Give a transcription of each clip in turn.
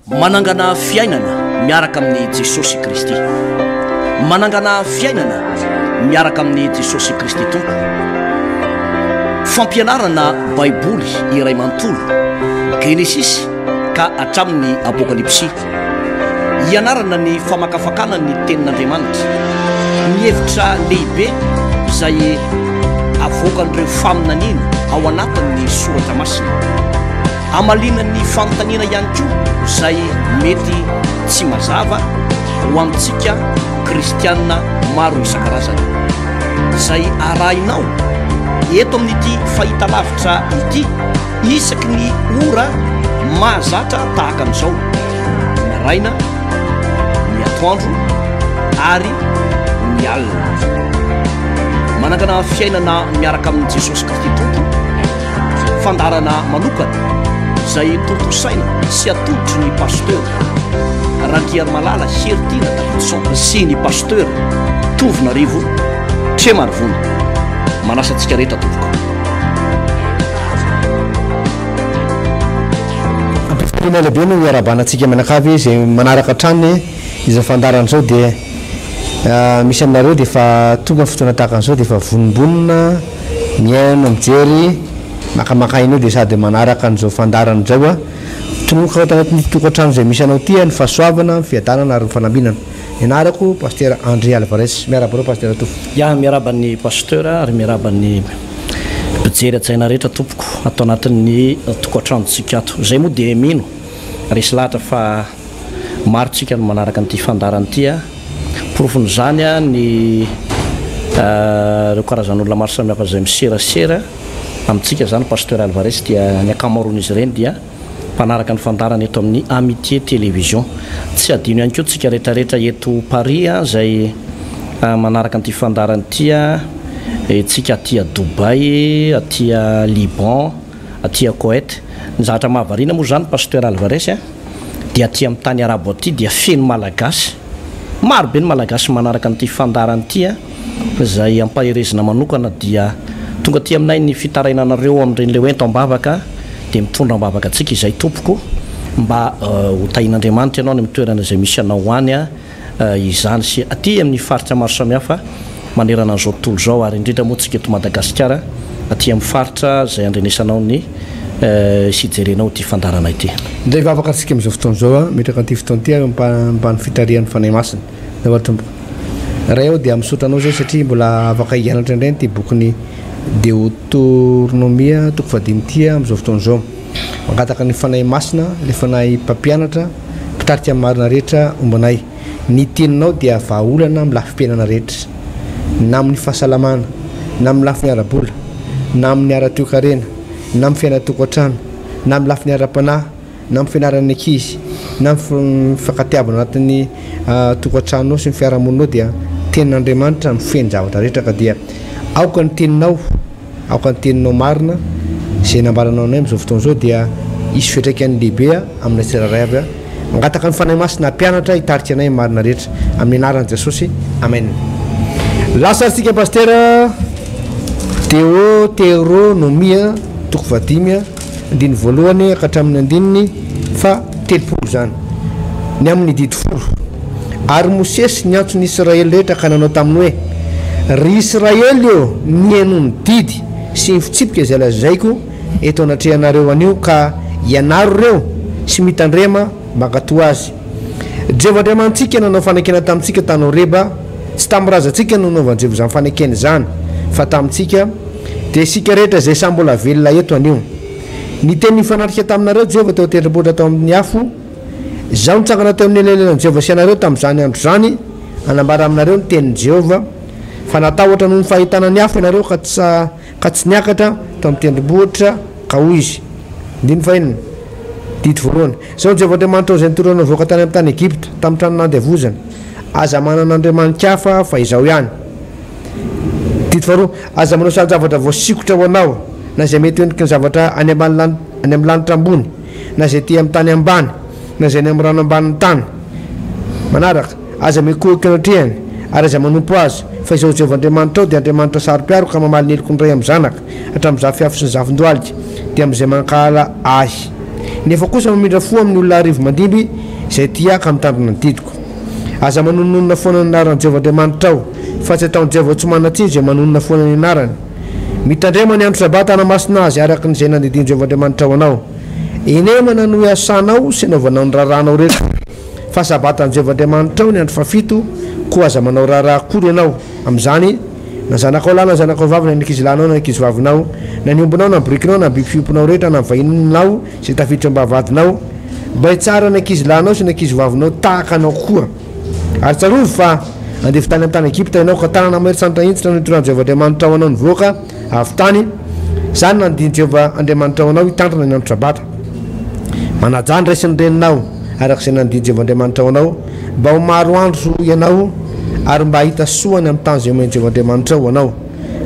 Manangana fiainana miaraka amin'i Jesosy Kristy. Manangana fiainana miaraka amin'i Jesosy Kristy Tompo. Fampianarana Baiboly iray manontolo, Genesisy ka hatramin'ny Apokalypsy. Ianarana ny famakafakana ny Tenin'Andriamanitra, ny hevitra lehibe izay avoakan'ireo faminaniana ao anatin'ny Soratra Masina. Hamaliana ny fanontaniana ihany koa izay mety tsy mazava ho antsika kristiana maro isan-karazany. Izay arahinao eto amin'ity fahitalavitra ity isaky ny ora mahazatra tahaka an'izao, ny maraina, ny atoandro ary ny alina. Manangana fiainana miaraka amin'i Jesosy Kristy Tompo. Fandaharana manokana izay tontosaina sy atolotry ny Pasteur Randriarimalala Heritiana Davidson sy ny Pasteur Tovonarivo Tremarivony. Manasa antsika rehetra tompoko. Ampifaliana lehibe no iarahabana antsika mianakavy izay manaraka hatrany izao fandaharana izao dia misy aminareo dia efa tonga ny fotoana tahaka an'izao dia efa vonombonona Mihaino, mijery, makamaka aina eo dia sady manaraka an'izao fandaharana izao a. Tononiko ato anatin'ity tokantrano izay misy anao ity a, ny fahasoavana, ny fiadanana ary ny fanambinana. Ny anarako Pasitera André Alvarez. Miarahaba anao Pasitera Tovo. Ya, miarahaba ny Pasteur ary miarahaba ny mpijery hajaina rehetra tompoko ato anatin'ny tokantranontsika ato. Izay moa dia mino, resy lahatra fa Maro tsika no manaraka an'ity fandaharana ity a. Porofon'izany ny ireo karazan'olona maro samihafa izay miserasera amintsika izany Pasteur Alvarez dia ny ankamaroan'izy ireny dia mpanaraka ny fandaharana eto amin'ny Amitié Télévision. Tsy hadino ihany koa tsika rehetrarehetra eto Paris izay manaraka an'ity fandaharana ity, tsika aty Dubaï, aty Liban, aty Koweït. Ny zavatra mahavariana moa izany Pasteur Alvarez a. dia aty amin'ny tany arabo aty dia feno malagasy, maro be ny malagasy manaraka an'ity fandaharana ity a, izay ampaherezina manokana dia tonga aty aminay ny fitarainanareo amin'ireny le hoe ento am-bavaka dia mitondra am-bavaka antsika izay tompoko mba ho tahian'Andriamanitra ianao any amin'ny toerana izay misy anao any a. izany sy aty amin'ny faritra maro samihafa manerana an'izao tontolo izao ary indrindra moa tsika eto Madagasikara aty amin'ny faritra izay andrenesanao ny sy ijerenao ity fandaharana ity. Indray hivavaka antsika amin'izao fotoana izao aho, metraka an'ity fotoana ity aho ambany fitarihan'ny Fanahy Masina. Ndao Tompoko. Ray aho dia misaotra Anao izay satria mbola afaka hianatra indray an'ity bokin'ny Deotornomia toko fahadimy ity amin'izao fotoana izao. Mangataka ny Fanahy Masina, ilay Fanahy Mpampianatra, Mpitarika ny marina rehetra homba anay. Ny Teninao dia vahaolana amin'ny lafim-piainana rehetra, na amin'ny fahasalamana, na amin'ny lafiny ara-bola, na amin'ny ara-toekarena, na amin'ny fiainan-tokantrano, na amin'ny lafiny ara-panahy, na amin'ny fianaran'ny ankizy, na amin'ny fifankatiavana anatin'ny tokantranonao sy ny fiarahamoninao dia Tenin'Andriamanitra mifehy ny zavatra rehetra ka dia aoka ny Teninao Aoka ny teninao marina izay nambaranao anay amin'izao fotoana izao dia hisy fiantraikany lehibe aminay tsirairay avy. Mangataka ny Fanahy Masina hampianatra hitarika anay amin'ny marina rehetra. Amin'ny anaran'i Jesosy. Amen. Lasa ary tsika Pasitera Deoteronomia toko fahadimy andininy voalohany ka hatramin'ny andininy faha 30 izany. Ny amin'ny didy folo. Ary Mosesy niantso ny Israely rehetra ka nanao taminy hoe, Ry Israely ô, mihainoa ny didy sy ny fitsipika izay lazaiko eto anatrehanareo anio, ka ianaro ireo sy mitandrema mba hankatò azy. Jehovah Andriamanitsika nanao fanekena tamintsika tany Horeba, tsy tamin'ny razantsika no nanaovan'i Jehovah izany fanekena izany, fa tamintsika, dia isika rehetra izay samy mbola velona eto anio. Niteny nifanatrika taminareo Jehovah teo an-tendrombohitra tao amin'ny afo, Izaho nitsangana teo amin'ny elanelan'i Jehovah sy ianareo tamin'izany andro izany, hanambara aminareo ny tenin'i Jehovah, fa natahotra noho ny fahitana ny afo ianareo ka tsy ka tsy niakatra tao amin'ny tendrombohitra, ka hoy izy. Andininy fahenina, didy voalohany, Izao no Jehovah Andriamanitrao izay nitondra anao nivoaka tany amin'ny tany Egypta, tamin'ny trano nandevozana, Aza manana andriamani-kafa fa Izaho ihany. Didy faharoa, Aza manao sarin-javatra voasikotra ho anao, na izay mety ho endriky ny zavatra any ambany lanitra, any amin'ny lanitra ambony, na izay ety amin'ny tany ambany, na izay any amin'ny rano ambanin'ny tany. Manaraka, Aza mikohaka eo anatrehany, ary aza manompo azy, fa Izaho Jehovah Andriamanitrao dia Andriamanitra saro-piaro ka mamaly ny heloky ny ray amin'ny zanaka, hatramin'ny zafiafy sy ny zafin-dohalika, dia amin'izay mankahala Ahy. Nefa kosa mamindra fo amin'ny olona arivomandimby izay tia Ahy ka mitandrina ny didiko. Aza manononona foana ny anaran'i Jehovah Andriamanitrao, fa tsy ataon'i Jehovah tsy manan-tsiny izay manonona foana ny anarany. Mitandrema ny andro Sabata hanamasina azy araka ny izay nandidian'i Jehovah Andriamanitrao anao. Inemana no iasanao sy anaovanao ny raharahanao rehetra, fa Sabatan'i Jehovah Andriamanitrao ny andro fahafito, koa aza manao raharaha akory ianao amin'izany, na zanakao lahy na zanakao vavy, na ny ankizilahinao na ny ankizivavinao, na ny ombinao na ny borikinao na ny biby fiompinao rehetra na ny vahininao izay tafiditra eo am-bavahadinao, mba hitsara ny ankizilahinao sy ny ankizivavinao tahaka anao koa. Ary tsarovy fa andevo tany amin'ny tany Egypta ianao, ka tanana mahery sandotra hintsitra no nitondran'i Jehovah Andriamanitrao anao nivoaka avy tany. Izany no nandidian'i Jehovah Andriamanitrao anao hitandrina ny andro Sabata. Manajà ny ray sy ny reninao, araka izay nandidian'i Jehovah Andriamanitrao anao, mba ho maro andro ianao ary mba hahita soa any amin'ny tany izay omen'i Jehovah Andriamanitrao ho anao.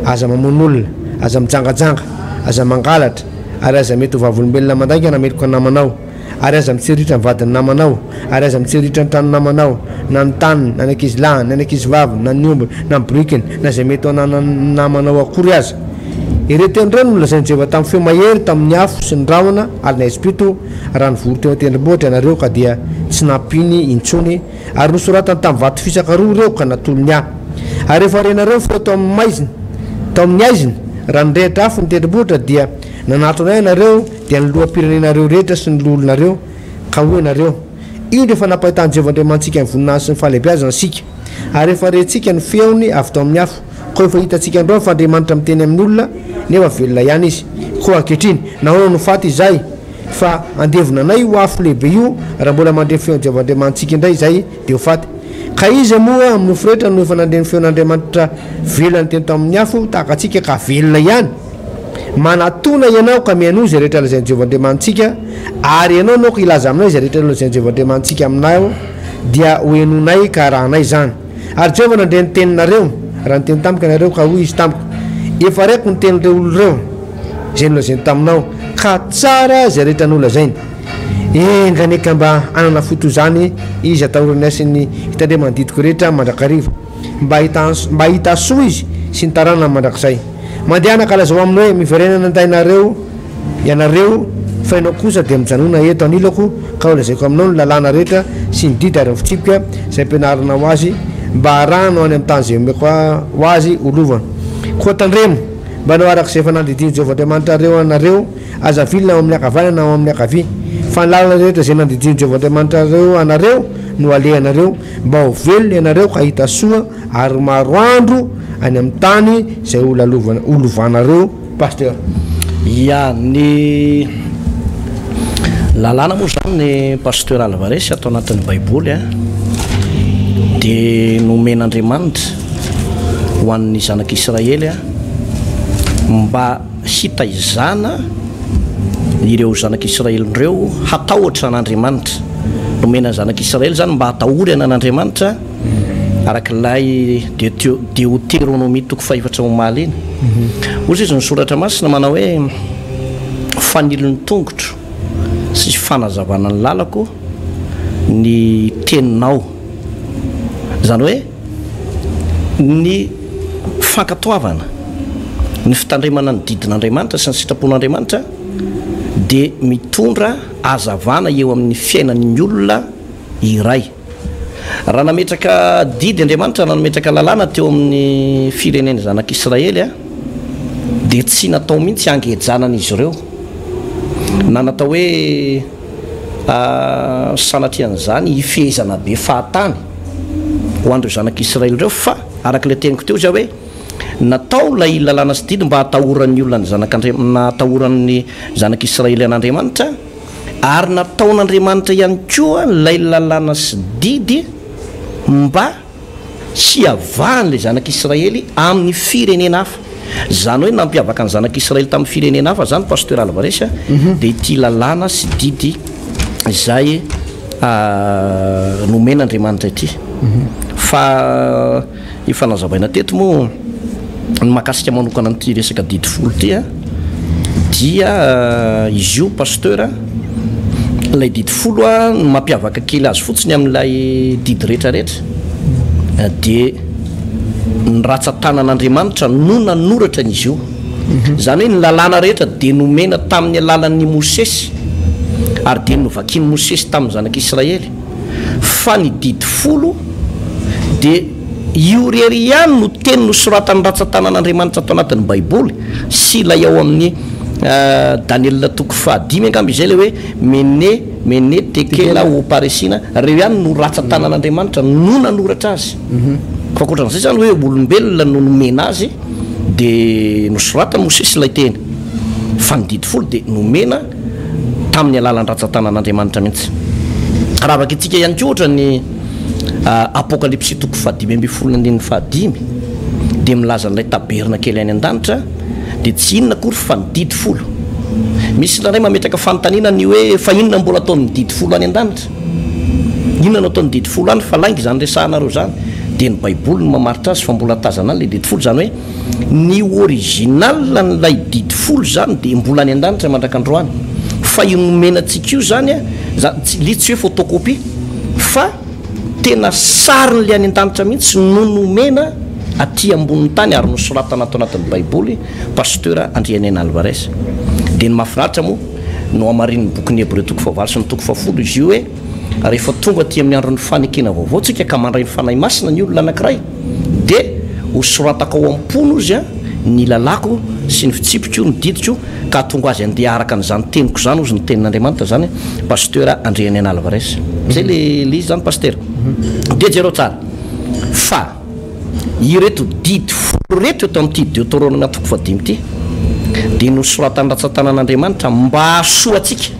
Aza mamono olona, aza mijangajanga, aza mangalatra, ary aza mety ho vavolombelona mandainga na meloka ny namanao. Ary aza mitsiriritra ny vadin'ny namanao, ary aza mitsiriritra ny tranon'ny namanao, na ny taniny, na ny ankizilahiny, na ny ankizivaviny, na ny ombiny, na ny borikiny, na izay mety ho ananan'ny namanao akory aza. Ireo teny ireo no nolazain'i Jehovah tamin'ny feo mahery, tamin'ny afo sy ny rahona ary ny haizim-pito, raha nivory teo an-tendrombohitra ianareo, ka dia tsy nampiany intsony, ary nosoratany tamin'ny vato fisaka roa ireo ka natolony ahy. Ary rehefa renareo ny feo tao amin'ny maizina, tao amin'ny haizina, raha nirehitra afo ny tendrombohitra, dia nanatona ahy ianareo, dia ny loham-pirenenareo rehetra sy ny loholonareo, ka hoy ianareo, Indro efa nampahitan'i Jehovah Andriamanitsika ny voninahiny sy ny fahalehibiazany isika, ary efa rentsika ny feony avy tao amin'ny afo, koa efa hitantsika androany fa Andriamanitra miteny amin'ny olona, nefa velona ihany Izy. Koa ankehitriny, nahoana no faty izahay? Fa handevona anay io afo lehibe io, raha mbola mandre ny feon'i Jehovah Andriamanitsika indray izahay, dia ho faty. Ka iza moa amin'ny nofo rehetra no efa nandre ny feon'Andriamanitra velona niteny tao amin'ny afo, tahaka antsika, ka velona ihany? Manatòna ianao ka mihainoa izay rehetra lazain'i Jehovah Andriamanitsika, ary ianao no aoka hilaza aminay izay rehetra nolazain'i Jehovah Andriamanitsika aminao, dia hohenoinay ka harahanay izany. Ary Jehovah nandre ny teninareo, raha niteny tamiko ianareo, ka hoy Izy tamiko, Efa reko ny tenin'ireo olona ireo, izay nolazainy taminao, ka tsara izay rehetra nolazainy. Enga anie ka mba hanana fo toy izany izy hatahorany ahy sy ny hitandremany ny didiko rehetra mandrakariva. mba hahita mba hahita soa izy sy ny taranany mandrakizay. Mandehana ka lazao aminy hoe, Miverena any an-dainareo ianareo, fa ianao kosa dia mijanòna eto anilako, ka holazaiko aminao ny lalàna rehetra sy ny didy ary ny fitsipika izay ampianarina ho azy, mba harahanao any amin'ny tany izay omeko ho azy ho lovany. Koa tandremo, mba hanao araka izay efa nandidian'i Jehovah Andriamanitrareo anareo, aza avily na ao amin'ny ankavanana na ao amin'ny ankavia, fa ny lalana rehetra izay nandidian'i Jehovah Andriamanitrareo anareo no alehanareo, Mba ho velona ianareo ka hahita soa ary maro andro any amin'ny tany izay ho lalovana, ho lovanareo. Pasteur. Ya, ny lalàna moa izany Pasteur Alvarez ato anatin'ny baiboly a, dia nomen'Andriamanitra ho an'ny zanak'Israely a, mba hitaizana ireo zanak'Israely ireo hatahotra an'Andriamanitra. Nomena ny zanak'Israely izany mba hatahorana an'Andriamanitra, araka ilay Deoteronomia toko fahefatra omaly iny. Hoy izy ny soratra masina manao hoe, Fanilo ny tongotro sy fanazavana ny lalako ny teninao. Izany hoe ny fankatoavana, ny fitandremana ny didin'Andriamanitra sy ny sitrapon'Andriamanitra dia mitondra hazavana eo amin'ny fiainan'ny olona iray. Raha nametraka didy Andriamanitra, raha nametraka lalàna teo amin'ny firenen'ny zanak'Israely, dia tsy natao mihitsy hangejanan'izy ireo, na natao hoe Sanatrian'izany hifehezana be fahatany ho an'ireo zanak'Israely ireo, fa araka ilay teniko teo izay hoe, natao ilay lalàna sy didy mba hatahoran'ny olona ny zanak'Andria-, nahatahoran'ny zanak'Israely an'Andriamanitra, ary nataon'Andriamanitra ihany koa ilay lalàna sy didy mba hiavahan'ilay zanak'Israely amin'ny firenena hafa. Izany hoe nampiavaka ny zanak'Israely tamin'ny firenena hafa izany Pasteur Alvarez dia ity lalàna sy didy izay nomen'Andriamanitra ity. Fa efa nazavaina teto moa ny mahakasika manokana an'ity resaka didy folo ity a, dia izy io Pasteur ilay didy folo a, ny mampiavaka kely azy fotsiny amin'ilay didy rehetra rehetra dia ny ratsan-tanan'Andriamanitra no nanoratra an'izy io. Izany hoe ny lalàna rehetra dia nomena tamin'ny alalan'i Mosesy. Ary dia novakian'i Mosesy tamin'ny zanak'Israely fa ny didy folo dia io irery ihany no teny nosoratan'ny ratsan-tanan'Andriamanitra ato anatin'ny Baiboly sy ilay ao amin'ny Daniela toko fahadimy angamba izay ilay hoe Mene, Mene, Tekela, Oparesina, ireo ihany no ratsan-tanan'Andriamanitra no nanoratra azy. Fa ankoatran'izay izany hoe olombelona no nomena azy dia nosoratan'i Mosesy ilay teny. Fa ny didy folo dia nomena tamin'ny alalan'ny ratsan-tanan'Andriamanitra mihitsy. Raha vakintsika ihany koa ohatra ny Apokalypsy toko fahadimy ambin'ny folo andininy fahadimy dia milaza an'ilay tabernakely any an-danitra dia tsy inona akory fa ny didy folo. Misy indraindray mametraka fanontaniana ny hoe fa inona mbola ataon'ny didy folo any an-danitra? Inona no ataon'ny didy folo any fa lainga izany resahanareo izany? Dia ny Baiboly no mamaritra azy fa mbola tazana any ilay didy folo, izany hoe Ny original an'ilay didy folo zany dia mbola any an-danitra mandrak'androany. Fa io nomena antsika io zany a, za, tsy, le tsy hoe photocopie fa tena sarin'ilay any an-danitra mihitsy no nomena aty ambonin'ny tany ary nosoratana ato anatin'ny baiboly, Pasteur Andrianena Alvarez. Dia ny mahafinaritra moa, nohamarinin'ny bokin'ny Hebreo toko fahavalo sy ny toko fahafolo izy io hoe, rehefa tonga aty amin'ny andron'ny fanekena vaovao tsika ka mandray ny Fanahy Masina ny olona anankiray dia ho soratako ao am-pony ozy a ny lalàko sy ny fitsipiko, ny didiko ka hahatonga azy handeha araka an'izany teniko izany ozy ny tenin'Andriamanitra izany Pasteur Andrianena Alvarez. Zay le le izy zany Pasitera. Dia jereo tsara fa ireto didy folo ireto eto amin'ity Deoteronomia toko fahadimy ity dia nosoratan'ny ratsan-tanan'Andriamanitra mba hahasoa antsika.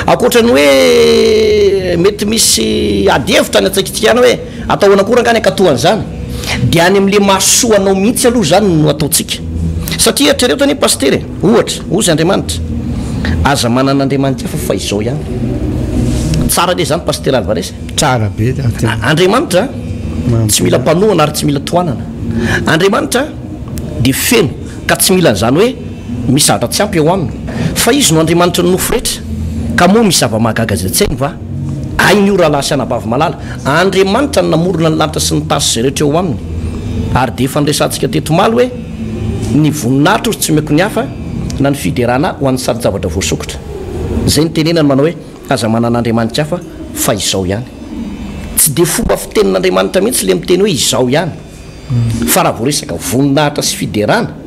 Ankoatra ny hoe mety misy ady hevitra any an-tsaikitsika any hoe atao ahoana koa rangahy ny hankatoa an'izany, dia any amin'ilay mahasoa anao mihitsy aloha izany no ataontsika. Satria eritrereto anie Pasitera e, ohatra, hozy Andriamanitra, aza manana andriamani-kafa fa izao ihany. Tsara anie izany Pasitera Alvarez e. Tsara be. Andriamanitra tsy mila mpanohana ary tsy mila tohanana. Andriamanitra dia feno ka tsy mila an'izany hoe Misy zavatra tsy ampy eo aminy. Fa Izy no Andriamanitry ny nofo rehetra, ka moa misy zava-mahagaga izay tsy hainy va? Hainy io, rahalahy sy anabavy malala. Andriamanitra no namorona ny lanitra sy ny tany sy izay rehetra eo aminy. Ary dia efa niresahantsika teto omaly hoe, Ny voninahitro izy tsy omeko ny hafa, na ny fiderana ahy ho an'ny sarin-javatra voasokitra. Izay no tenenany manao hoe, Aza manana andriamanitra hafa, fa Izaho ihany. Tsy dia fomba fitenin'Andriamanitra mihitsy ilay miteny hoe Izaho ihany. Fa raha vao resaka voninahitra sy fiderana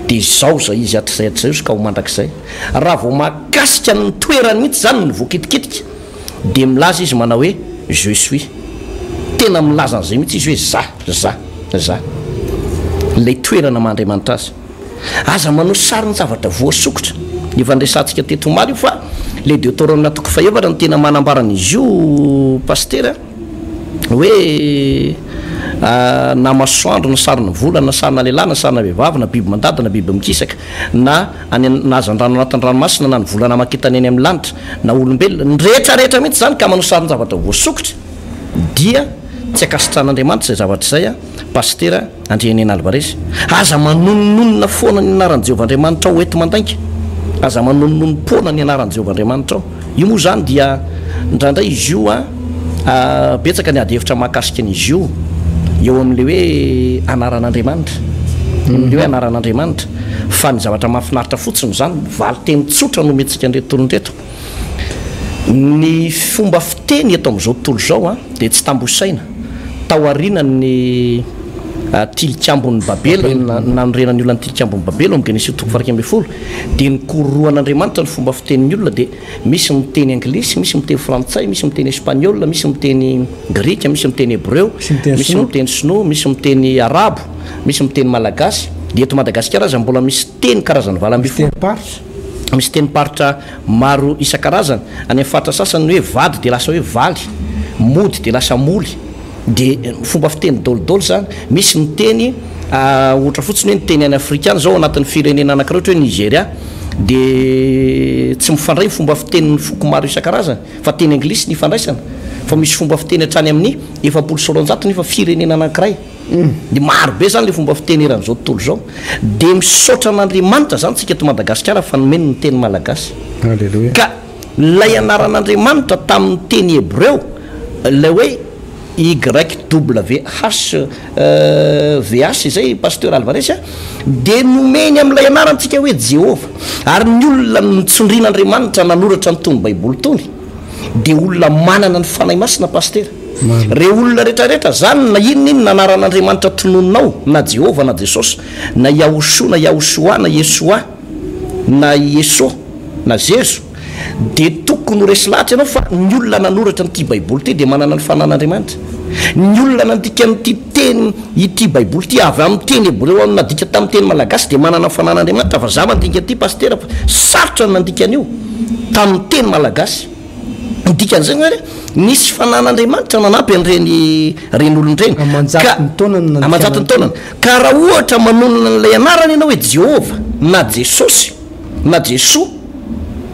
dia izao izay izy hatrizay hatrizay izy ka ho mandrakizay. Raha vao mahakasika ny toerany mihitsy izany ny voakitikitika dia milaza izy manao hoe je suis. Tena milaza an'izay mihitsy izy hoe za, za, za. Ilay toerana maha Andriamanitra azy. Aza manao sarin-javatra voasokitra. Efa niresahantsika teto omaly io fa ilay Deoteronoma toko fahefatra no tena manambara an'izy io Pasitera. Hoe na masoandro na sarina volana na sarina lehilahy na sarina vehivavy na biby mandady na biby mikisaka na any na hazandrano anatin'ny ranomasina na ny volana aman-kintana eny amin'ny lanitra na olombelona, ny rehetra rehetra mihitsy izany ka manao sarin-javatra voasokitra dia tsy ankasitrahan'Andriamanitra izay zavatra izay an, Pasitera Andrianena Alvarez. Aza manonononona foana ny anaran'i Jehovah Andriamanitrao hoenti-mandainga. Aza manonononom-poana ny anaran'i Jehovah Andriamanitrao. Io moa izany dia indraindray izy io an, betsaka ny ady hevitra mahakasika an'izy io eo amin'ilay hoe anaran'Andriamanitra. Eo amin'ilay hoe anaran'Andriamanitra. Fa ny zavatra mahafinaritra fotsiny izany, valin-teny tsotra no omentsika an'ireto olona ireto. Ny fomba fiteny eto amin'izao tontolo izao an, dia tsy tambo isaina. Tao aorianan'ny Tilikambon'i Babela, nanorenan'ny olona ny Tilikambon'i Babela ao amin'ny Genesio toko faha-11, dia nikorohan'Andriamanitra ny fomba fitenin'ny olona, dia misy miteny anglisy, misy miteny frantsay, misy miteny espaniola, misy miteny grika, misy miteny hebreo, misy miteny sinoa, misy miteny arabo, misy miteny malagasy, dia eto Madagasikara aza mbola misy teny karazany 18. Misy tenim-paritra maro isan-karazany. Any amin'ny faritra sasany ny hoe vady dia lasa hoe valy, mody dia lasa moly. Dia fomba fiteny daholo izany. Misy miteny, ohatra fotsiny hoe ny teny any Afrika any izao, anatin'ny firenena anankiray ohatra hoe Nigeria, dia tsy mifandray ny fomba fitenin'ny foko maro isan-karazany fa teny anglisy ny ifandraisana. Fa misy fomba fiteny hatrany amin'ny 240 nefa firenena anankiray. Dia maro be izany ilay fomba fiteny eran'izao tontolo izao. Dia misaotra an'Andriamanitra izany tsika eto Madagasikara fa nomeny ny teny malagasy. Alléluia. Ka ilay anaran'Andriamanitra tamin'ny teny hebreo, ilay hoe. YWH VH izay Pasteur Alvarez a, dia nomeny amin'ilay anarana antsika hoe Jehovah. Ary ny olona notsindrin'Andriamanitra nanoratra an'itony Baiboly itony dia olona manana ny Fanahy Masina Pasitera. Ireo olona rehetra rehetra zany na inona inona anaran'Andriamanitra tononinao na Jehovah na Jesosy na Yahoshua na Yahoshua na Yeshua na Yeso na Zezo dia tokony ho resy lahatra ianao fa ny olona nanoratra an'ity Baiboly ity dia manana ny fanan'Andriamanitra. Ny olona nandika an'ity teny ity Baiboly ity avy amin'ny teny hebreo nadika tamin'ny teny malagasy dia manana ny fanan'Andriamanitra fa za mandika an'ity Pasitera fa sarotra ny nandika an'io tamin'ny teny malagasy. Ny dikan'izay zany nisy fanan'Andriamanitra nanampy an'ireny ireny olona ireny. Aman-jatony taona no nandikana. Aman-jatony taonany. Ka raha ohatra manonona an'ilay anarana ianao hoe Jehovah na Jesosy na Jesoa,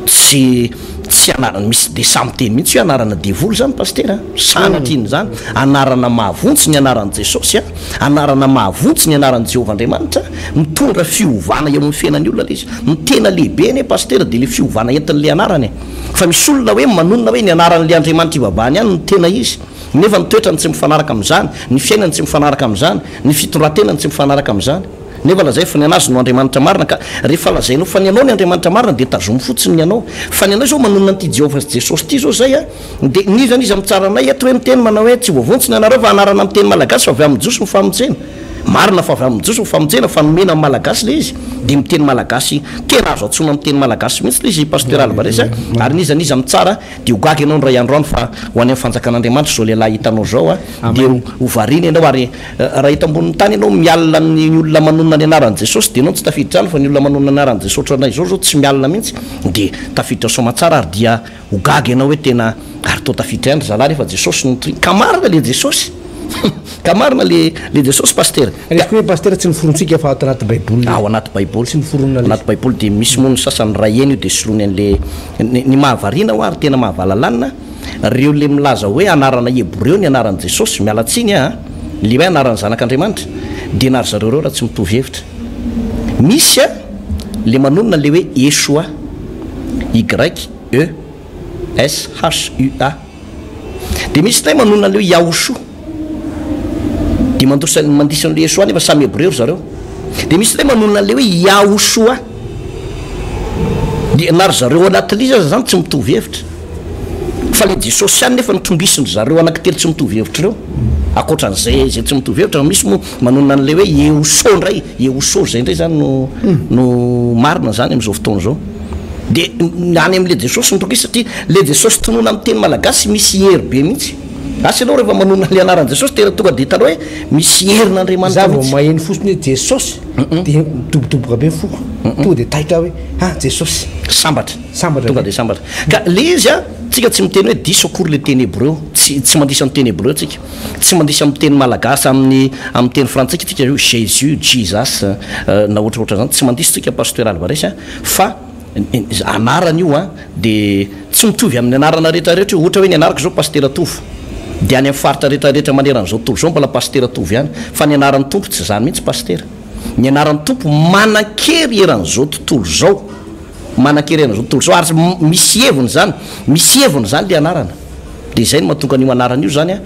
tsy tsy anarana misy dia samy miteny mihitsy hoe anarana devoly izany Pasitera a! Sanatria an'izany. Anarana mahavonjy ny anaran'i Jesosy a! Anarana mahavonjy ny anaran'i Jehovah Andriamanitra, mitondra fiovana eo amin'ny fiainan'ny olona ilay izy. Ny tena lehibe anie Pasitera dia ilay fiovana entin'ilay anarana e! Fa misy olona hoe manonona hoe ny anaran'ilay Andriamanitra ivavahany ihany no tena izy, nefa ny toetrany tsy mifanaraka amin'izany, ny fiainany tsy mifanaraka amin'izany, ny fitondran-tenany tsy mifanaraka amin'izany. Nefa lazainy fa ny an'azy no Andriamanitra marina, ka rehefa lazainao fa ny anao ny Andriamanitra marina dia tazomy fotsiny ny anao. Fa ny anay izao manonona an'ity Jehovah sy Jesosy ity izao izay a, dia n'iza n'iza mitsara anay eto hoe miteny manao hoe tsy voavonjy ny anareo fa anarana amin'ny teny malagasy fa avy amin'ny Jiosy ny famonjena. Marina fa avy amin'ny Jiosy ny famonjena fa nomena ny Malagasy ilay izy dia miteny Malagasy tena azo antsoina amin'ny teny Malagasy mihitsy ilay izy Pasteur Alvarez a! Ary n'iza n'iza mitsara dia ho gaga ianao indray andro any fa ho any amin'ny fanjakan'Andriamanitra izao lehilahy hitanao izao a! Dia ho variana ianao ary raha eto ambonin'ny tany ianao mialona ny olona manonona ny anaran'i Jesosy dia ianao tsy tafiditra any fa ny olona manonona ny anaran'i Jesosy ohatranay izao izao tsy mialona mihitsy dia tafiditra soamatsara ary dia Ho gaga ianao hoe tena ary toa tafiditra ihany ry zalahy rehefa Jesosy no nitoriana. Ka marina le Jesosy. Ka marina le le Jesosy Pasitera. Ka hoe Pasitera tsy noforontsika fa ato anaty baiboly. Ao anaty baiboly. Tsy noforonina le. Anaty baiboly dia misy moa ny sasany ray eny io dia soloiny an'le ny ny mahavariana hoa ary tena mahavalalanina reo le milaza hoe anarana hebreo ny anaran'i Jesosy, miala tsiny a, le hoe anaran'ny zanak'Andriamanitra dia na ry zareo reo raha tsy mitovy hevitra. Misy a le manonona le hoe Yeshua. Y-E-S-H-U-A. Dia misy indray manonona an'ilay hoe Yahushua. Dia mandosa, mandiso an'ilay Yeshua nefa samy Hebreo ry zareo. Dia misy indray manonona an'ilay hoe Yahushua. Dia na ry zareo anatin'izy aza izany tsy mitovy hevitra. Fa ilay Jesosy ihany nefa no trongisin-dry zareo anankitelo tsy mitovy hevitra ireo. Ankoatran'izay izay tsy mitovy hevitra, misy moa manonona an'ilay hoe Yehoso indray, Yehoso izay indray izany no no marina izany amin'izao fotoana izao. Dia any amin'ilay Jesosy no trongisy satria ilay Jesosy tononina amin'ny teny malagasy misy hery be mihitsy. Asa ianao rehefa manonona ilay anaran'i Jesosy tena tonga dia hitanao hoe misy herin'Andriamanitra Za vao mihitsy. maheno fotsiny hoe Jesosy dia midobodoboka be ny foko. Tonga dia taitra aho hoe ah Jesosy. Sambatra. Sambatra Tonga be. dia sambatra. Ka le izy a, tsika tsy miteny hoe diso akory le teny hebreo, tsy tsy mandiso amin'ny teny hebreo tsika, tsy mandiso amin'ny teny malagasy, amin'ny amin'ny teny frantsay tsika hoe Jésus, Jesus, na ohatrohatran'izany, tsy mandiso tsika Pasteur Alvarez a, fa anarana io a, de tsy mitovy amin'ny anarana rehetra rehetra io, ohatra hoe ny anarako zao Pasitera Tovo, de any amin'ny faritra rehetra rehetra manerana izao tontolo izao mbola Pasitera Tovo ihany, fa ny anaran'ny Tompo tsy izany mihitsy Pasitera, ny anaran'ny Tompo manan-kery eran'izao tontolo izao. Manan-kery an'izao tontolo izao ary misy heviny izany, misy heviny izany ilay anarana. Dia izay no mahatonga an'io anarana io izany an,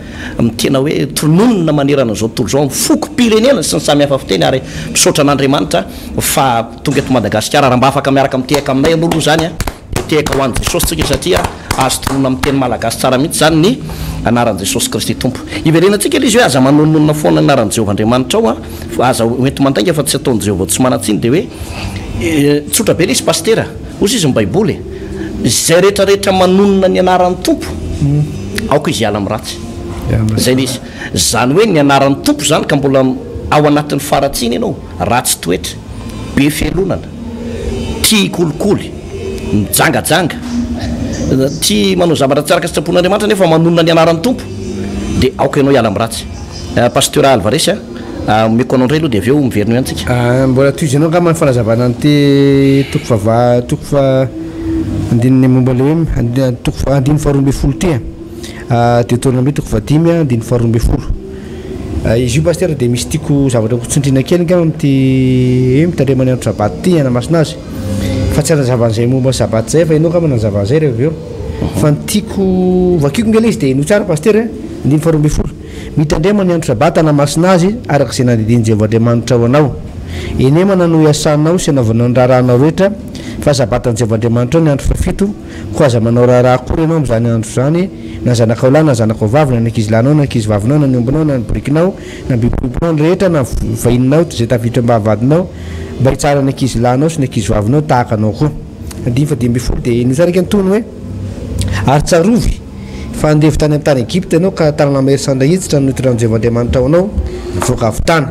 tena hoe tononina manerana an'izao tontolo izao amin'ny fokom-pirenena sy ny samy hafa fiteny ary misaotra an'Andriamanitra fa tonga eto Madagasikara. Raha mba afaka miaraka mitehaka aminay ianao aloha izany an, dia tehaka ho an'i Jesosy tsika satria azo tononina amin'ny teny malagasy tsara mihitsy izany ny anaran'i Jesosy Kristy Tompo. Iverenantsika ilay izy hoe aza manononona foana ny anaran'i Jehovah Andriamanitrao an, fa aza hoenti-mandainga fa tsy ataon'i Jehovah tsy manan-tsiny dia hoe Tsotra be lesy pasitera, hozy izy ny baiboly e, izay rehetra rehetra manonona ny anaran'ny Tompo aoka izy hiala amin'ny ratsy, izay le izy, izany hoe ny anaran'ny Tompo izany ka mbola ao anatin'ny faharatsiana ianao, ratsy toetra, be fialonana, tia kolikoly, mijangajanga, tia manao zavatra tsy araka sitrapon'Andriamanitra nefa manonona ny anaran'ny Tompo dia aoka ianao hiala amin'ny ratsy. Pasteur Alvarez a. Omeko anao indray aloha dia avy eo miverina eo ihany tsika. Mbola tohizanao angamba ny fanazavana an'ity toko faha toko faha andininy momba ilay hoe toko faha andininy faharoa ambin'ny folo ity a. Deoteronomia toko fahadimy andininy faharoa ambin'ny folo. Izy io pasitera dia misy tiako zavatra ho tsindriana kely angamba amin'ity hoe mitandrema ny andro sabata ity hanamasina azy. Fa tsy hanazava an'izay momba ny sabata izay fa ianao angamba nanazava an'izay rehefa avy eo. Fa ny tiako vakiko ange ilay izy dia henoy tsara pasitera andininy faharoa ambin'ny folo. Mitandrema ny andro Sabata hanamasina azy, araka izay nandidian'i Jehovah Andriamanitrao anao. Enemana no hiasanao sy hanaovanao ny raharahanao rehetra, fa Sabatan'i Jehovah Andriamanitrao ny andro fahafito, koa aza manao raharaha akory ianao amin'izany andro izany, na zanakao lahy na zanakao vavy, na ny ankizilahinao na ny ankizivavinao, na ny ombinao na ny borikinao, na ny biby fiompinao, ny rehetra, na ny vahininao izay tafiditra am-bavahadinao, mba hitsara ny ankizilahinao sy ny ankizivavinao tahaka anao koa. Andininy fahadimy ambin'ny folo dia henoy tsara eky ny tohiny hoe, Ary tsarovy fa andevo tany amin'ny tany Egypta ianao, ka tanana mahery sandra hitsitra no nitondran'i Jehovah Andriamanitrao anao nivoaka avy tany.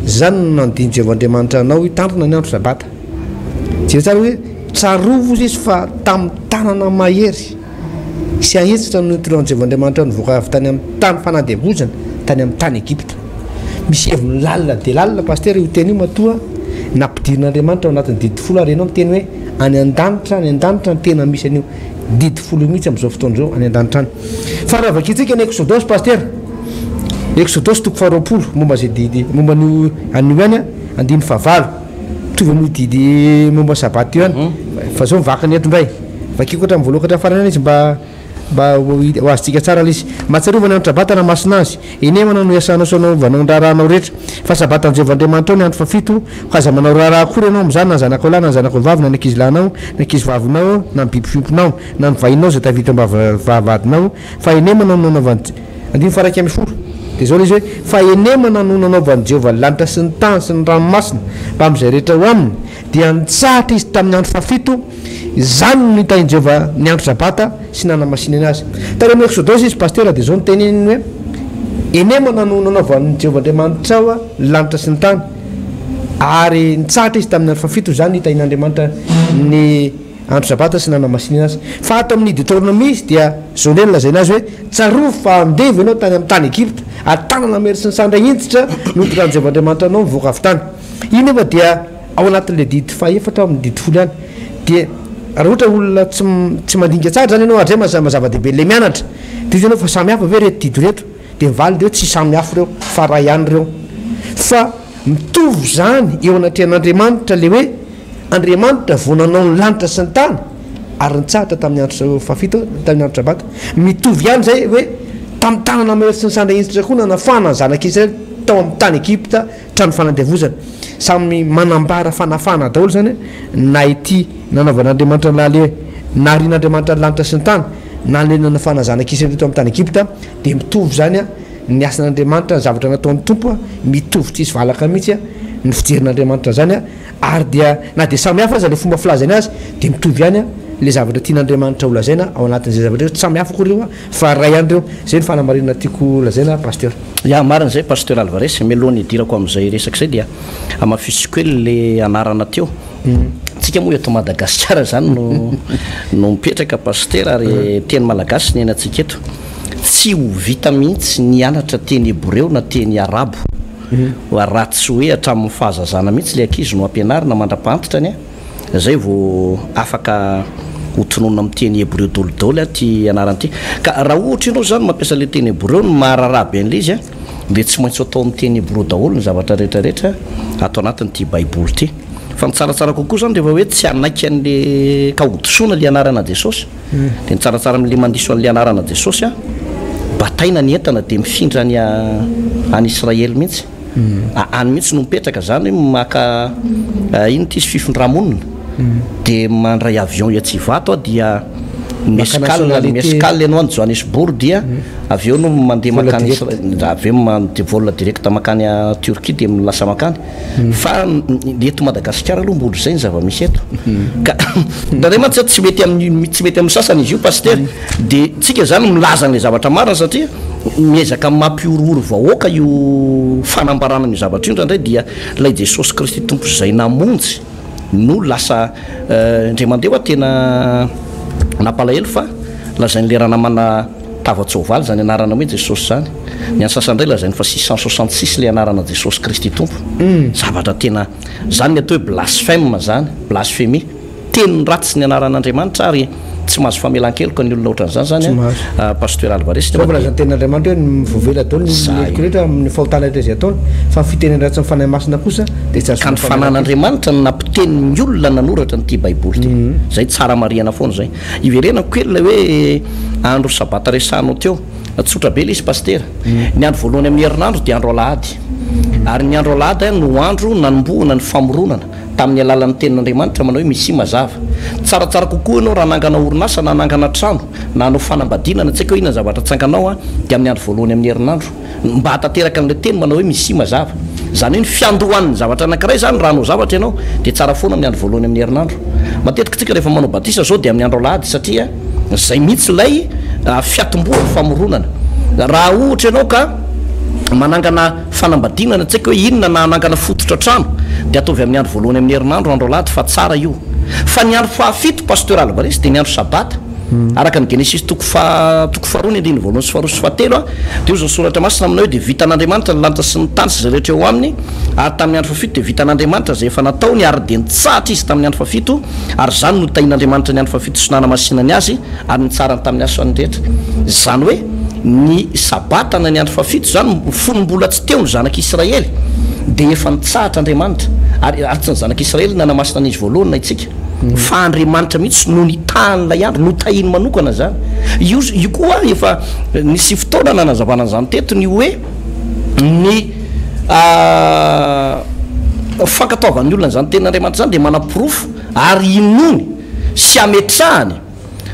Izany no nandidian'i Jehovah Andriamanitra anao hitandrina ny andro Sabata. Jereo tsara hoe, Tsarovy hozy izy fa tamin'ny tanana mahery sy ahetsitra no nitondran'i Jehovah Andriamanitra nivoaka avy tany amin'ny tany fanandevozana, tany amin'ny tany Egypta. Misy heviny lalina dia lalina Pasitera io teny io matoa nampidirin'Andriamanitra ao anatin'ny didy folo ary ianao miteny hoe any an-danitra, any an-danitra no tena misy an'io didy folo io mihitsy amin'izao fotoana izao, any an-danitra any. Fa raha vakintsika ny Eksodosy Pasitera, Eksodosy toko faharoapolo momba izay didy, momba an'io an'io ihany andininy fahavalo. Mitovy amin'io didy momba ny sabata io ihany. Fa zao ny vakiny eto indray. Vakiko hatramin'ny voalohany ka hatramin'ny farany ihany izy mba mba ho azontsika tsara ilay izy. Mahatsiarova ny andro sabata hanamasina azy. Enemana no iasanao sy anaovanao ny raharahanao rehetra. Fa sabatan'i Jehovah Andriamanitrao ny andro fahafito, ka aza manao raharaha akory ianao amin'izany, na ny zanakao lahy na ny zanakao vavy, na ny ankizilahinao, ny ankizivavinao, na ny biby fiompinao, na ny vahininao izay tafiditra am-bavahadinao. Fa enemana no nanaovan'i. Andininy faha-11, dia izao ilay izy hoe, Fahenemana no nanaovan'i Jehovah ny lanitra sy ny tany sy ny ranomasina mbamin'izay rehetra ao aminy, dia nitsahatra izy tamin'ny andro fahafito, izany no nitahian'i Jehovah ny andro Sabata sy nanamasinany azy. Tany amin'ny Eksodosy izy, Pasitera, dia izao no teneniny hoe, Enemana no nanaovan'i Jehovah Andriamanitrao ny lanitra sy ny tany, ary nitsahatra izy tamin'ny andro fahafito, izany no nitahian'Andriamanitra ny. Andro Sabata sy nanamasinina azy. Fa ato amin'ny Deoteronomia izy dia izao indray no lazaina azy hoe, Tsarovy fa andevo ianao tany amin'ny tany Egypta, ary tanana mahery sy ny sandry ahinjitra no nitondran'i Jehovah Andriamanitra anao nivoaka avy tany. Io nefa dia ao anatin'ilay didy fahefatra ao amin'ny didy folo ihany. Dia raha ohatra olona tsy tsy mandinika tsara izany ianao, ary izay maha zava-dehibe ilay mianatra, dia hoy ianao fa samy hafa ve ireto didy ireto? Dia ny valiny dia hoe tsy samy hafa ireo fa iray ihany ireo. Fa mitovy izany eo anatrehan'Andriamanitra ilay hoe Andriamanitra vao nanao ny lanitra sy ny tany ary nitsahatra tamin'ny andro fahafito, tamin'ny andro Sabata. Mitovy ihany izay hoe tamin'ny tanana mahery sy ny sandry ahinjitra koa nanafahana ny zanak'Israely tao amin'ny tany Egypta trano fanandevozana. Samy manambara fanafahana daholo izany na ity nanaovan'Andriamanitra ny lale naharian'Andriamanitra ny lanitra sy ny tany na ilay nanafahana zanak'Israely teto amin'ny tany Egypta dia mitovy izany ny asan'Andriamanitra, ny zavatra nataon'ny Tompo mitovy tsisy valaka mihitsy ny fijerin'Andriamanitra an'izany ary dia na dia samy hafa aza ilay fomba filazany azy dia mitovy ihany ilay zavatra tian'Andriamanitra ho lazaina ao anatin'izay zavatra izay, tsy samy hafa akory ireo fa iray ihany ireo, izay no fanamarinana tiako lazaina Pasteur. Ya, marina izay Pasteur Alvarez, mialohan'ny hidirako amin'izay resaka izay dia hamafisiko kely le anarana teo. Tsika moa eto Madagasikara izany no no mipetraka Pasitera ary teny malagasy ny iainantsika eto. Tsy ho vita mihitsy ny hianatra teny hebreo na teny arabo raha tsy hoe hatramin'ny fahazazana mihitsy ilay ankizy no ampianarina mandra-pahantitrany a, zay vao afaka ho tononina amin'ny teny hebreo dolidoly ity anarana ity. Ka raha ohatra ianao izany mampiasa ilay teny hebreo no maharaharaha be an'ilay izy a, dia tsy maintsy atao amin'ny teny hebreo daholo ny zavatra rehetra rehetra ato anatin'ity baiboly ity. Fa ny tsaratsara kokoa izany rehefa hoe tsy hanaiky an'le ka hodisoana le anarana Jesosy dia ny tsaratsara amin'le mandiso an'le anarana Jesosy an, bataina ny entana dia mifindra any any Israely mihitsy. Any mihitsy no mipetraka izany hoe maka inona ity izy fifindra-monina dia mandray avion etsy Ivato aho dia mi-escale mi-escale ianao any Johannesburg dia avy eo no mandeha mankany avy eo mandeha vol direct mankany Turquie dia lasa mankany. Fa ny eto Madagasikara aloha mbola izay ny zava-misy eto. Ka indraindray mantsy tsy mety amin'ny tsy mety amin'ny sasany izy io Pasitera. Dia tsika izany milaza an'ilay zavatra marina satria miezaka mampihorohoro vahoaka io fanambarana an'io zavatra io indraindray dia ilay Jesosy Kristy Tompo izay namonjy no lasa indray mandeha hoa tena nampalahelo fa lazain'ilay ranamana Tava-tsoavaly izany anarana hoe Jesosy izany. Ny an'ny sasany indray lazainy fa 666 ilay anarana Jesosy Kristy Tompo. Zavatra tena, izany ny atao hoe blasphème izany, blasphemie. Teny ratsy ny anaran'Andriamanitra ary tsy mahazo famelan-keloka ny olona ohatran'izany izany an, Pasteur Alvarez. Zao voalazan'ny tenin'Andriamanitra hoe ny voavela daholo ny heloka rehetra amin'ny fahotana rehetra izay ataony, fa ny fitenenana ratsy ny Fanahy Masina kosa dia tsy Ka ahazoana ny famelan-keloka. fanan'Andriamanitra no nampiteny ny olona nanoratra an'ity Baiboly ity. Izay tsara marihana foana izay. Iverenako kely ilay hoe andro sabata resahanao teo. Tsotra be ilay izy Pasitera. Ny andro voalohany amin'ny herinandro dia andro alahady. Ary ny andro alahady no andro nanombohana ny famoronana tamin'ny alalan'ny tenin'Andriamanitra manao hoe Misia mazava. Tsaratsara kokoa ianao raha hanangana orinasa na hanangana trano na hanao fanambadiana na tsy haiko hoe inona ny zavatra atsanganao dia amin'ny andro voalohany amin'ny herinandro mba hahatanteraka an'ilay teny manao hoe Misia mazava. Izany hoe ny fiandohan'ny zavatra anankiray izany raha hanao zavatra ianao dia tsara foana amin'ny andro voalohany amin'ny herinandro. Matetika isika rehefa manao batisa izao dia amin'ny andro alahady satria Izay mihitsy ilay fiatombohan'ny famoronana. Raha ohatra ianao ka manangana fanambadiana na tsy haiko hoe inona na hanangana fototra trano dia ataovy amin'ny andro voalohany amin'ny herinandro andro alahady fa tsara io. Fa ny andro fahafito Pasteur Alvarez dia ny andro sabata. Araka ny Genesisy toko faha toko faharoa ny andininy voalohany sy faharoa sy fahatelo dia hoy ny soratra masina aminao hoe dia vitan'Andriamanitra ny lanitra sy ny tany sy izay rehetra eo aminy ary tamin'ny andro fahafito dia vitan'Andriamanitra izay efa nataony ary dia nitsahatra izy tamin'ny andro fahafito Ary izany no tahin'Andriamanitra ny andro fahafito sy nanamasinany azy ary nitsarany tamin'ny asany rehetra. Izany hoe, ny Sabata na ny andro fahafito izany, fony mbola tsy teo ny zanak'Israely, dia efa nitsahatra Andriamanitra. Ary, ary tsy ny zanak'Israely no nanamasina an'izy voalohany na itsika, fa Andriamanitra mihitsy no nitaha an'ilay andro, notahiny manokana izany. Io, io koa efa nisy fotoana nanazavana an'izany teto, ny hoe, Ny fankatoavan'ny olona an'izany tenin'Andriamanitra izany dia manaporofo ary inoany sy ametrahany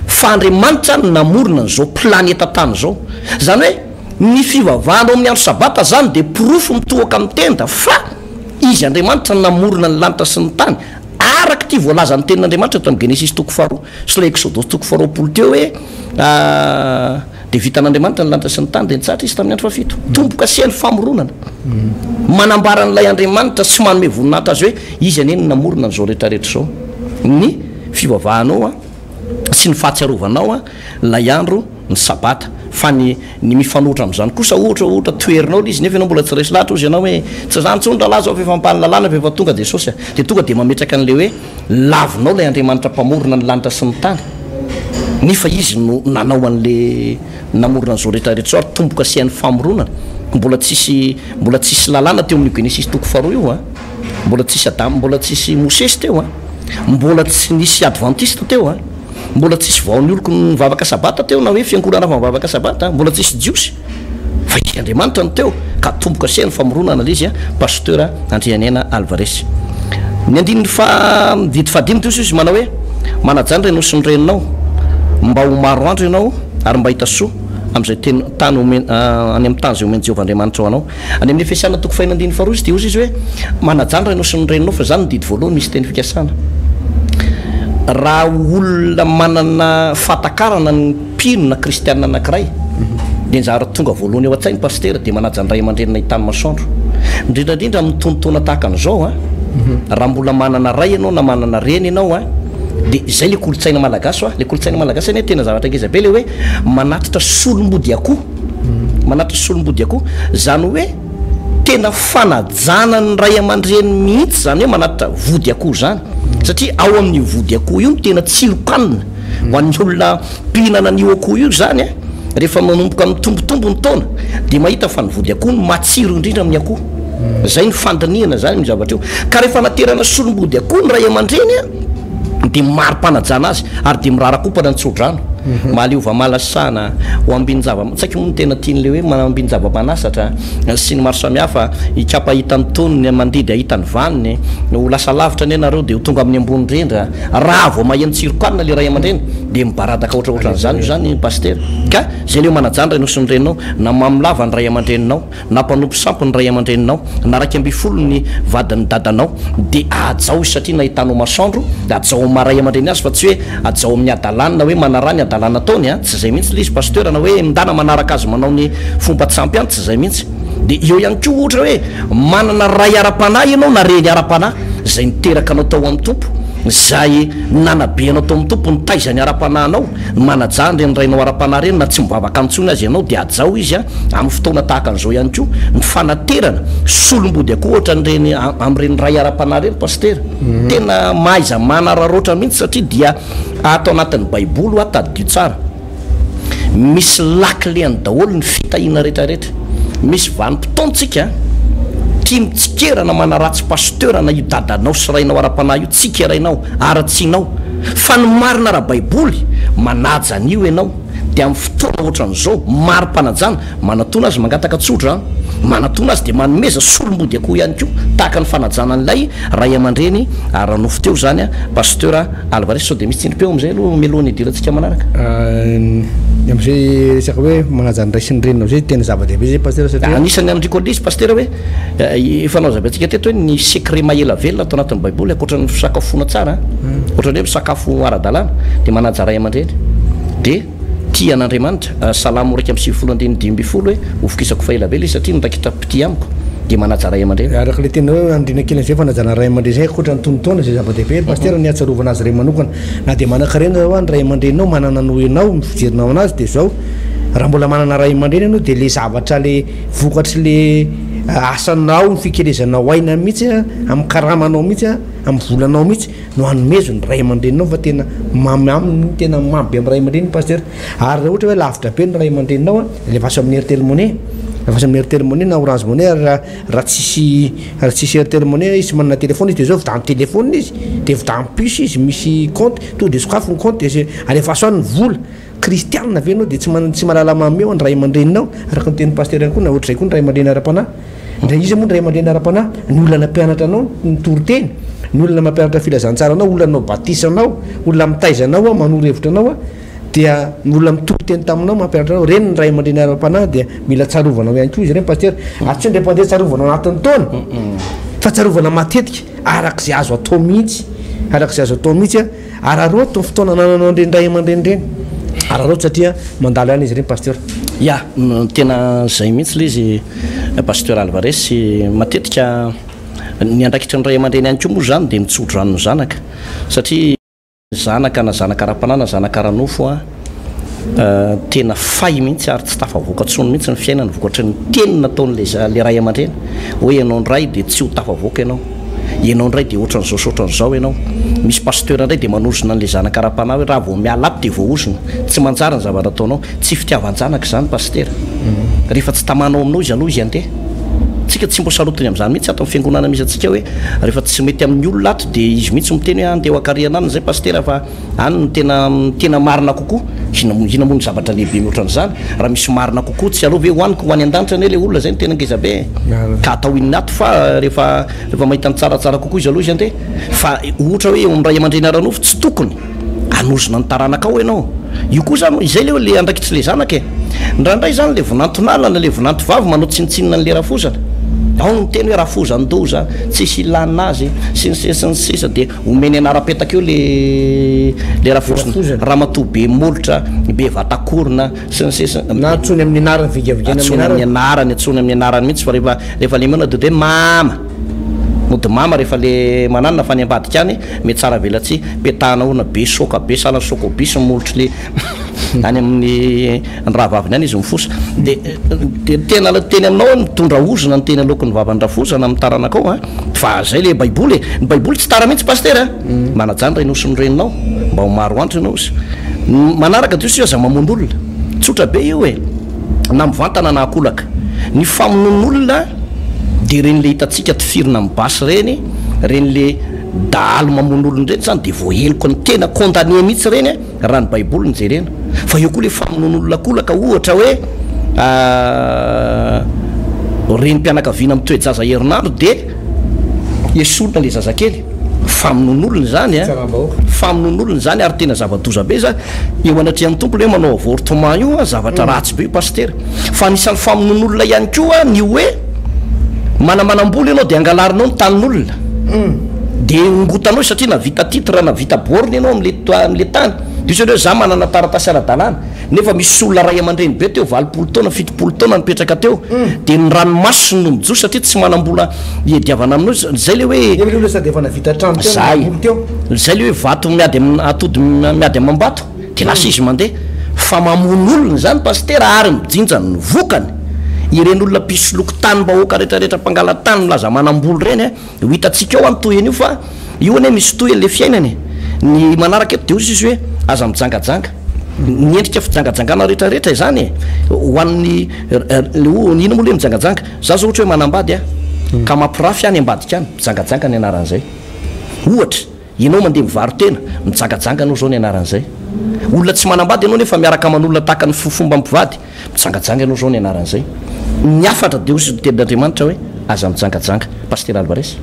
fa Andriamanitra no namorona an'izao planeta tany izao. Izany hoe ny fivavahana ao amin'ny andro sabata izany dia porofo mitohoka amin'ny tenda fa Izy Andriamanitra no namorona ny lanitra sy ny tany araka ity voalazan'ny tenin'Andriamanitra eto amin'ny Genesisy toko faharoa sy ilay Eksodosy toko faharoapolo teo hoe Dia vitan'Andriamanitra ny lanitra sy ny tany, dia nitsahatra Izy tamin'ny andro fahafito. Tombo-kase ny famoronana. Manambara an'ilay Andriamanitra sy manome voninahitra Azy hoe Izy anie no namorona an'izao rehetrarehetra izao. Ny fivavahanao sy ny fahatsiarovanao ilay andro, ny Sabata. Fa ny ny mifanohitra amin'izany kosa, ohatra, ohatra toherinao ilay izy nefa ianao mbola tsy resy lahatra, hozy ianao hoe, tsy izany intsony rahalahy izao fa efa ampahalalana fa efa tonga Jesosy a. Dia tonga dia mametraka an'ilay hoe Lavinao ilay Andriamanitra Mpamorona ny lanitra sy ny tany, nefa Izy no nanao an'ilay namorona an'izao rehetra rehetra izao ary tombo-kasihan'ny famoronana. Mbola tsisy, mbola tsisy lalàna teo amin'io Genesisy toko faharoa io an. Mbola tsisy Adama, mbola tsisy Mosesy teo an. Mbola tsy nisy Advantista teo an. Mbola tsisy vaon'ny oloko nivavaka sabata teo na hoe fiangonana hafa mivavaka sabata, mbola tsisy Jiosy. Fa izy Andriamanitra no teo ka tombo-kase ny famoronana ilay izy a, Pasteur Andrianena Alvarez. Ny andininy faha, didy fahadimy toy izy manao hoe, Manajà ny rainao sy ny reninao, mba ho maro andro ianao ary mba hahita soa amin'izay teny, tany omen, any amin'ny tany izay omen'i Jehovah Andriamanitrao anao. Any amin'ny Efesiana toko faheno andininy faharoa izy dia hozy izy hoe, Manajà ny rainao sy ny reninao fa izany no didy voalohany misy teny fikasana. Raha olona manana fahatakarana ny mpino na kristiana anankiray dia ny zavatra tonga voalohany ao an-tsainy pasitera dia manaja ny ray aman-dreny nahitany masoandro. Indrindra indrindra amin'ny tonon-taona tahaka an'izao an, raha mbola manana ray ianao na manana reny ianao an, dia izay ilay kolontsaina malagasy hoa, ilay kolontsaina malagasy anie tena zavatra ngeza be ilay hoe manatitra solom-body akoho, manatitra solom-body akoho, izany hoe tena fanajana ny ray aman-dreny mihitsy izany hoe manatitra vody akoho izany, satria ao amin'io vody akoho io no tena tsiron-kanina. Ho an'ny olona mpihinana an'io akoho io izany, rehefa manomboka mitombotombo ny taona dia mahita fa ny vody akoho no matsiro indrindra amin'ny akoho. Izay ny fandinihana izany io zavatra io. Ka rehefa naterana solom-body akoho ny ray aman-dreny dia mari-panajana azy ary dia mirarakompana ny tsodrano. Mahaleova malasana, ho ambin-java, tsy haiko moa ny tena tian'ilay hoe manambin-java-manasatra sy ny maro samihafa, hikapa hahita ny tonony, mandidy hahita ny vaniny, ho lasa lavitra anie nareo dia ho tonga amin'ny ambony indrindra. Raha vao maheno tsiron-kanina le ray aman-dreny dia mibaradaka ohatraohatran'izany io zany Pasitera. Ka zay le manajà ny rainao sy ny reninao, na mamo lava ny ray aman-dreninao, na mpanompo sampy ny ray aman-dreninao, na 11 ny vadin'ny dadanao dia hajao izy satria nahitanao masoandro, dia hajao amin'ny maha ray aman-dreny azy fa tsy hoe hajao amin'ny hadalany na hoe manaraha ny hadalana ataony an, tsy zay mihitsy le izy Pasitera, na hoe mindana manaraka azy manao ny fomba tsy ampy any, tsy zay mihitsy. Dia eo ihany koa ohatra hoe manana ray ara-panahy ianao na reny ara-panahy izay niteraka anao tao amin'ny Tompo, izay nanabe anao tao amin'ny Tompo, nitaiza ny ara-panahinao, manajà an'ireny rainao ara-panahy ireny na tsy mivavaka intsony aza ianao dia hajao izy amin'ny fotoana tahaka an'izao ihany koa ny fanaterana solom-body akoho ohatran'ireny amin'ireny ray ara-panahy ireny Pasitera. Tena mahaiza manararaotra mihitsy satria dia ato anatin'ny baiboly hoa tadidio tsara. Misy lakile-ny daholo ny fitahiana rehetra rehetra. Misy vanim-potoana tsika tia mitsikera na manaratsy pasteur na io dadanao sy rainao ara-panahy io tsikerainao, aratsianao. Fa ny marina ara-baiboly, manaja an'io ianao. Dia amin'ny fotoana ohatran'izao, mari-panajana, manatona azy mangataka tsodrano, manatona azy dia manomeza solombody akoho ihany koa, tahaka ny fanajana an'ilay ray aman-dreny ara-nofo teo izany an, Pasteur Alvarez. Sao dia misy tsindrim-peo amin'izay aloha mialohan'ny hidirantsika manaraka? Ny amin'izay resaka hoe manaja ny ray sy ny reninao izay tena zava-dehibe izay Pasteur satria. Anisan'ny anondriako an'ilay izy Pasteur hoe efa nolazaintsika teto hoe ny secret maha ela velona ato anatin'ny baiboly ankoatra ny fisakafoana tsara, ankoatra ny hoe misakafo ara-dalàna dia manaja ray aman-dreny dia tia an'Andriamanitra, Salamo 91 andininy 15 hoe hovokisako fa ela velona izy satria niraikitra-pitia amiko dia manaja ray aman-dreny. Araka ilay teny hoe andriana kely an'izay fanajana ray aman-dreny izay ankoatra ny tonon-taona izay zava-dehibe ry Pasitera ny hahatsiarovana azy ireny manokana na dia manan-karena aza hoa ny ray aman-dreninao manana noho ianao ny fijerinao anazy dia izao raha mbola manana ray aman-dreny ianao dia ilay zavatra ilay vokatry le asanao ny fikelezanao aina mihitsy amin'ny karamanao mihitsy amin'ny volanao mihitsy no anomezo ny ray aman-dreninao fa tena mamy aminy tena mamy be amin'ny ray aman-dreny pasteur ary raha ohatra hoe lavitra be ny ray aman-dreninao a alefaso amin'ny Airtel Money alefaso amin'ny Airtel Money na Orange Money ary raha raha tsisy raha tsisy Airtel Money izy tsy manana téléphone izy de zao vidano téléphone izy de vidano puce izy misy compte tonga de sokafy ny compte de alefaso any ny vola Kristianina ve ianao dia tsy man tsy mahalala manome ho an'ny ray aman-dreninao? Araka ny tenin'ny pasitera ihany koa na ohatr'izay koa ny ray aman-dreny ara-panahy. Ndra iza moa ny ray aman-dreny ara-panahy? Ny olona nampianatra anao nitory teny, ny olona mampianatra filazantsara anao, olona nanao batisa anao, olona mitaiza anao, manoro hevitra anao, dia ny olona mitory teny taminao, mampianatra anao, ireny ny ray aman-dreny ara-panahy dia mila tsarovanao ihany koa izy ireny pasitera. Ary tsy hoe indray mpandeha tsarovana ao anatin'ny taona fa tsarovana matetika araka izay azo atao mihitsy, araka izay azo atao mihitsy. Araraoty ny fotoana anananao an'ireny ray aman-dreny ireny. Araraoty satria mandalo ihany izy ireny Pasteur. Ya, tena zay mihitsy ilay izy Pasteur Alvarez, matetika ny andraikitry ny ray aman-dreny ihany koa moa izany dia mitso-drano ny zanaka satria zanaka na zanaka ara-panahy na zanaka ara-nofo an, tena fay mihitsy ary tsy tafavoaka intsony mihitsy ny fiainany vokatry ny teny nataon'ilay ray aman-dreny hoe ianao indray dia tsy ho tafavoaka ianao, ianao indray dia ohatran'izao sy ohatran'izao ianao. Misy pasteur indray dia manozona an'ilay zanaka ara-panahy hoe raha vao miala ato dia voaozona. Tsy manjary ny zavatra ataonao. Tsy fitiavan-janaka izany pasitera. Rehefa tsy tamanao aminao izy aloha izy handeha. Tsika tsy mbo sarotiny amin'izany mihitsy ato amin'ny fiangonana misy antsika hoe rehefa tsy mety amin'ny olona ato dia izy mihitsy miteny hoe andeha ho akarihana any izay pasitera fa Any no tena tena marina kokoa. Inona moa inona moa no zavatra lehibe mihoatra an'izany? Raha misy marina kokoa tsy aleo ve hohaniko ho any an-danitra anie ilay olona izay no tena ngeza be e. Ka atao inona ato fa rehefa rehefa mahita ny tsaratsara kokoa izy aloha izy andeha. Fa ohatra hoe eo amin'ny ray aman-dreny ara-nofo tsy tokony hanozona ny taranakao ianao. Io koa izany izay ilay hoe ilay andraikitr'ilay zanaka e. Indraindray izany ilay vinantonala na ilay vinantovavy manao tsinontsinona an'ilay rafozana. Ao ny miteny hoe rafozan-doza, tsisy ilana azy, sy ny sisa sy ny sisa dia Omeny anaram-petaka eo le le rafozana, ramatoa be molotra, be vatakorona, sy ny sisa. Na antsoiny amin'ny anarany vingavingaina amin'ny anarany. Antsoiny amin'ny anarany, antsoiny amin'ny anarany mihitsy fa rehefa rehefa le manao dia hoe mama, mody mama rehefa le mananona fa any ambadika any mihatsara velatsihy, petahana orona be soka be sahala sokobis ny molotry le any amin'ny ny rahavaviny any izy mifosa. Dia dia tena teny aminao aho mitondra ozona ny teny aloaky ny vavan'ny rafozana amin'ny taranakao an. Fa zay le baiboly e! Ny baiboly tsy tara mihitsy pasitera a! Manajà ny rainao sy ny reninao mba ho maro andro ianao ozy. Ny manaraka dia ozy aza mamono olona. Tsotra be io e! Na mivantana na ankolaka. Ny famonoan'olona dia ireny le hitantsika tifirina amin'ny basy ireny, ireny le dahalo mamono olona ireny zany dia voaheloka ny tena condamné mihitsy ireny a! Raha ny baiboly no jerena. Fa eo koa le famonoan'olona ankolaka ohatra hoe renim-pianakaviana mitoe-jaza herinandro dia esorina le zazakely. Famonoan'olona izany a! Famonoan'olona izany ary tena zava-doza be izany. Eo anatrehan'ny Tompo le hoe manao avortement io a, zavatra ratsy be io pasitera. Fa anisan'ny famonoan'olona ihany koa ny hoe manamanam-bola ianao dia angalarinao ny tanin'olona. Dia ongotanao izy satria nahavita titre, nahavita borne ianao amin'le tany. Dia izy hoe za manana taratasy ara-dalàna. Nefa misy olona ray aman-dreny be teo, 80 taona, 70 taona nipetraka teo. Dia ny ranomasony no mijoso satria tsy manam-bola hiadiavana aminao izy. Zay le hoe. Nefa le olona sady efa nahavita trano teo, namboly teo. Zay le hoe vato miady am-, atody miady amam-bato. Dia lasa izy mandeha. Fa mamono olona izany pasitera ary mijinja ny vokany. Ireny olona mpisoloky tanim-bahoaka rehetrarehetra mpangala-tany milaza manam-bola ireny a. Ho hitantsika ao any tohiny io fa io anie misy tohiny le fiainana e. Ny manaraka eto dia hozy izy hoe aza mijangajanga. Ny endrika fijangajangana rehetra rehetra izany e. Ho an'ny inona moa le mijangajanga? Za zao ohatra hoe manambady aho ka mampirafy any ambadika any, mijangajanga ny anaran'izay. Ohatra. Ianao mandeha mivaro-tena, mijangajanga anao izao ny anaran'izay. Olona tsy manambady ianao nefa miaraka aman'olona tahaka ny fomba mpivady, mijangajanga ianao izao ny anaran'izay. Ny hafatra dia hoy ny tenin'Andriamanitra hoe aza mijangajanga. Pasitera Alvarez.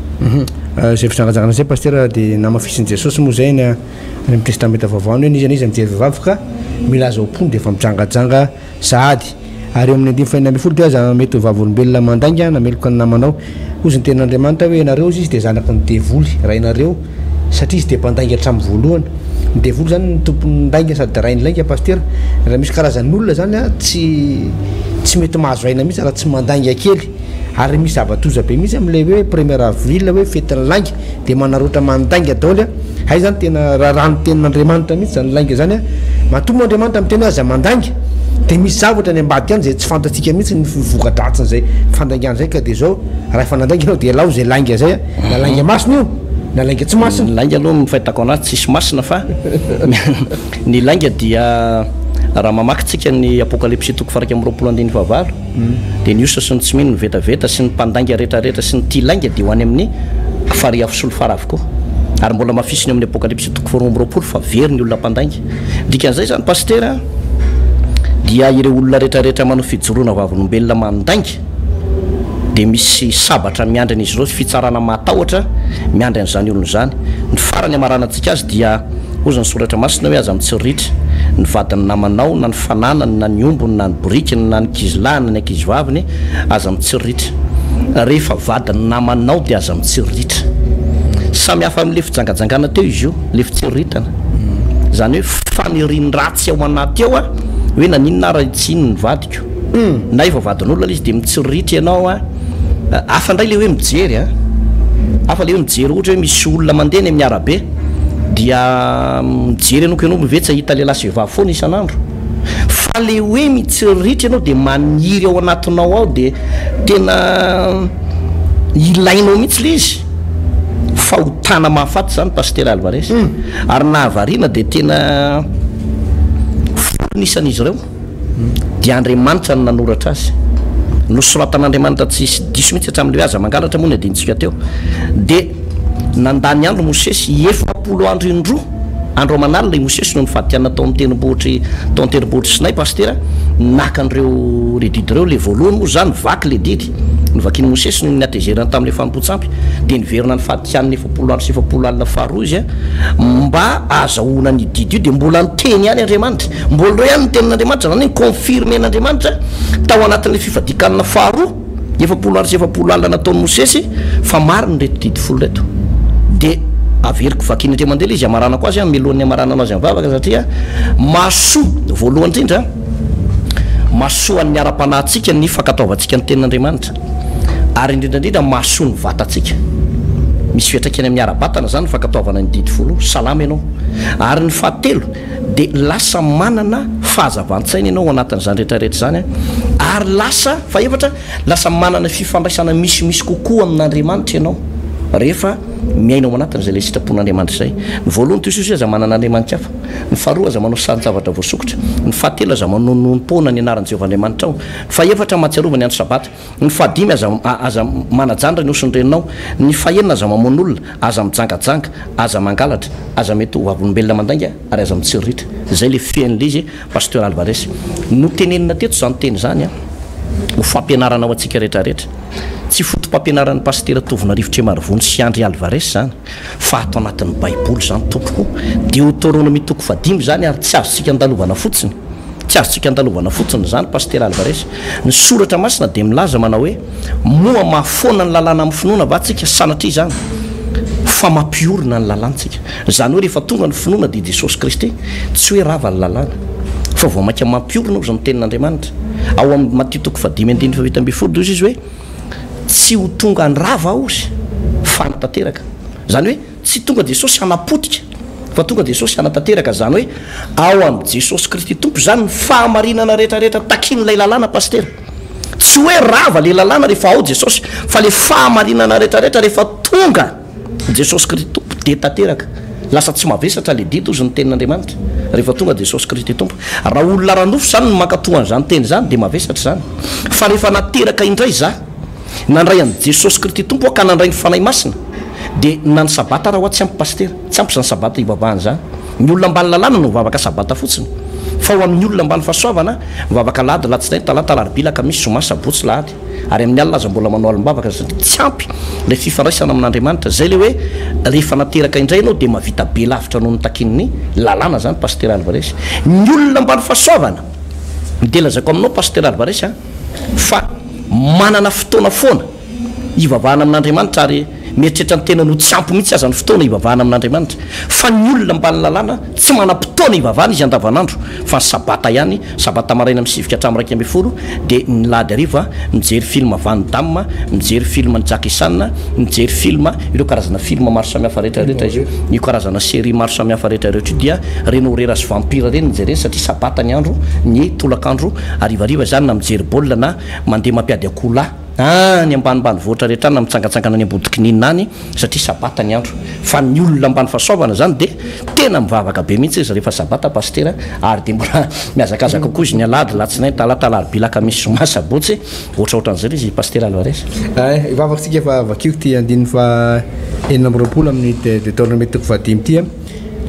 Izay fijangajangana izay Pasitera dia namafisin'i Jesosy moa izay ny any amin'ny Testamenta Vaovao any hoe n'iza n'iza mijery vehivavy ka milaza ao am-pony dia efa mijangajanga sahady. Ary eo amin'ny andininy fahenina ambin'ny folo dia aza mety ho vavolombelona mandainga na meloka ny namanao. Hozy ny tenin'Andriamanitra hoe ianareo hozy izy dia zanaky ny devoly, rainareo, satria izy dia mpandainga hatramin'ny voalohany. Ny devoly izany no tompon'ny lainga sady rain'ny lainga Pasitera. Raha misy karazan'olona izany tsy tsy mety mahazo aina mihitsy raha tsy mandainga kely. Ary misy zava-doza be mihitsy amin'ilay hoe premier avril hoe fetin'ny lainga dia manaroatra mandainga daholo a! Hay zany tena raràn'ny tenin'Andriamanitra mihitsy zany lainga zany a! Matoa moa Andriamanitra miteny hoe aza mandainga dia misy zavatra any ambadika any izay tsy fantatsika mihitsy ny voka-dratsin'izay fandaingana izay ka dia izao raha efa nandainga ianao dia alao izay lainga izay a! Na lainga masina io na lainga tsy masina. Ny lainga aloha ny fahitako anazy tsisy masina fa ny lainga dia raha mamaky tsika ny Apokalypsy toko faha 21 andininy fahavalo Dia ny osa sy ny tsy mino, ny vetaveta sy ny mpandainga rehetrarehetra sy ny tia lainga dia ho any amin'ny farihy afo solifara avokoa. Ary mbola hamafisiny ao amin'ny Apokalypsy toko faharoa amby 22 fa very ny olona mpandainga. Dikan'izay izany Pasitera dia ireo olona rehetrarehetra manao fijoroana vavolombelona mandainga dia misy sabatra miandry an'izy ireo sy fitsarana mahatahotra miandry an'izany olona izany. Ny farany hamaranantsika azy dia. Hozy ny Soratra Masina hoe aza mitsiriritra ny vadin'ny namanao na ny fananany na ny ombiny na ny borikiny na ny ankizilahiny na ny ankizivaviny, aza mitsiriritra. Rehefa vadin'ny namanao dia aza mitsiriritra. Samy hafa amin'ilay fijangajangana teo izy io, ilay fitsiriritana. Izany hoe fanirian-dratsy ao anaty ao hoe naninona aho raha tsy iny ny vadiko. Na efa vadin'olona ilay izy dia mitsiriritra ianao an. Hafa indray ilay hoe mijery an. Hafa ilay hoe mijery ohatra hoe misy olona mandeha eny amin'ny arabe dia mijery ianao ka ianao moa ve tsy hahita lehilahy sy vehivavy foana isan'andro. Fa ilay hoe mitsiriritra ianao dia maniry ao anatinao ao dia tena ilainao mihitsy ilay izy. Fahotana mahafaty izany Pasitera Alvarez. Ary nahavariana dia tena folo ny isan'izy ireo. Dia Andriamanitra no nanoratra azy. Nosoratan'Andriamanitra tsy hisy diso mihitsy hatramin'ilay hoe aza mangalatra moa ny adinontsika teo. Dia nandany andro Mosesy, 40 andro indroa, andro aman'alina i Mosesy no nifadikana tao amin'ny tendrombohitr'i, tao an-tendrombohitr'i Sinay, Pasitera, naka an'ireo ireo didy ireo, ilay voalohany moa izany, vaky ilay didy novakian'i Mosesy noho ny hatezerany tamin'ilay fanompoan-tsampy, dia niverina nifadikana 40 andro sy 40 alina faharoa izy mba hahazahoana an'io didy io, dia mbola niteny ihany Andriamanitra. Mbola ireo ihany ny tenin'Andriamanitra, izany hoe ni-confirmer-n'Andriamanitra tao anatin'ilay fifadian-kanina faharoa, 40 andro sy 40 alina nataon'i Mosesy, fa marina ireto didy folo ireto. Dia averiko vakiana indray mandeha ilay izy, hamaranako azy mialohan'ny hamaranana azy amin'ny vavaka, satria mahasoa, voalohany indrindra, mahasoa an'ny ara-panahintsika ny fankatoavantsika ny tenin'Andriamanitra, ary indrindra indrindra mahasoa ny vatantsika. Misy fiantraikany amin'ny ara-batana izany ny fankatoavana ny didy folo, salama ianao. Ary ny fahatelo, dia lasa manana fahazavan-tsaina ianao ao anatin'izany rehetra rehetra izany ary lasa, fahefatra, lasa manana fifandraisana misimisy kokoa amin'Andriamanitra ianao rehefa miaina ao anatin'izay ilay sitrapon'Andriamanitra izay. Ny voalohany toy izao, aza manana andriamani-kafa. Ny faharoa, aza manao sarin-javatra voasokitra. Ny fahatelo, aza manononom-poana ny anaran'i Jehovah Andriamanitrao. Ny fahefatra, mahatsiarova ny andro Sabata. Ny fahadimy, aza aza manaja ny rainao sy ny reninao. Ny fahenina, aza mamono olona, aza mijangajanga, aza mangalatra, aza mety ho vavolombelona mandainga ary aza mitsiriritra. Izay ilay fean'ilay izy Pasteur Alvarez. Notenenina teto izany teny izany an, ho fampianarana ho antsika rehetra rehetra. Tsy foto-pampianaran'ny Pasitera Tovonarivo Tremarivony sy Andry Alvarez izany, fa ato anatin'ny Baiboly izany tompoko. Deoteronomia toko fahadimy izany ary tsy azontsika andalovana fotsiny. Tsy azontsika andalovana fotsiny izany Pasitera Alvarez. Ny Soratra Masina dia milaza manao hoe, Moa mahafoana ny lalàna amin'ny finoana va tsika? Sanatria izany, fa mampiorina ny lalàna tsika. Izany hoe rehefa tonga ny finoana dia Jesosy Kristy, tsy hoe rava ny lalàna, fa vao mainka mampiorina ozy ny tenin'Andriamanitra. Ao amin'ny Matio toko fahadimy andininy faha-17 dia hozy izy hoe, Tsy ho tonga handrava aho ozy, fa hanatanteraka. Izany hoe Tsy tonga Jesosy hanapotika fa tonga Jesosy hanatanteraka izany hoe ao amin'i Jesosy Kristy Tompo izany ny fahamarinana rehetra rehetra takian'ilay lalàna Pasitera. Tsy hoe rava le lalàna rehefa ao Jesosy fa le fahamarinana rehetra rehetra rehefa tonga Jesosy Kristy Tompo dia tanteraka. Lasa tsy mavesatra le didy hozy ny tenin'Andriamanitra rehefa tonga Jesosy Kristy Tompo. Raha olona ara-nofo izany no mankatoa an'izany teny izany dia mavesatra izany. Fa rehefa nateraka indray za. Nandray an'i Jesosy Krity Tompo aho ka nandray ny Fanahy Masina. Dia na ny sabata ara hoa tsy ampy pasitera. Tsy ampy izany sabata hivavahana izany. Ny olona ambany lalàna no mivavaka sabata fotsiny. Fa ho amin'ny olona ambany fahasoavana, mivavaka alahady, alatsinainy, talata, alarobia, alakamisy, zoma, sabotsy, lahady. Ary amin'ny alina aza mbola manao alim-bavaka satria tsy ampy ilay fifandraisana amin'Andriamanitra. Izay ilay hoe rehefa nateraka indray ianao dia mahavita be lavitra noho ny takian'ny lalàna izany Pasitera Alvarez. Ny olona ambany fahasoavana dia lazaiko aminao Pasitera Alvarez a, fa manana fotoana foana hivavahana amin'Andriamanitra ary mieritreritra ny tenany ho tsy ampy mihitsy aza ny fotoana hivavahana amin'Andriamanitra. Fa ny olona ambany lalàna tsy manam-potoana hivavahana izy andavanandro fa ny sabata ihany, sabata maraina amin'ny sivy ka hatramin'ny 11 dia ny lahady hariva mijery film Van Damme, mijery film an'i Jackie Chan, mijery film ireo karazana film maro samihafa rehetra rehetra izy io, io karazana série maro samihafa rehetra rehetra io dia ireny horera sy vampire ireny no jereny satria sabata ny andro, ny tolakandro harivariva izany na mijery baolina na mandeha mampiady akoholahy. Any ambanimbanivohitra rehetra any na mitsangantsangana any Ambodikininina any satria sabata ny andro. Fa ny olona ambany fahasoavana izany dia tena mivavaka be mihitsy izy rehefa sabata Pasitera ary dia mbola mihazakazaka koa izy ny alahady, alatsinainy, talata, alarobia, alakamisy, zoma, sabotsy. Ohatraohatran'izay ilay izy Pasitera Alvarez. Ay, hivavaka isika fa vakio ity andininy faha 26 amin'ny Deoteronomia toko fahadimy ity.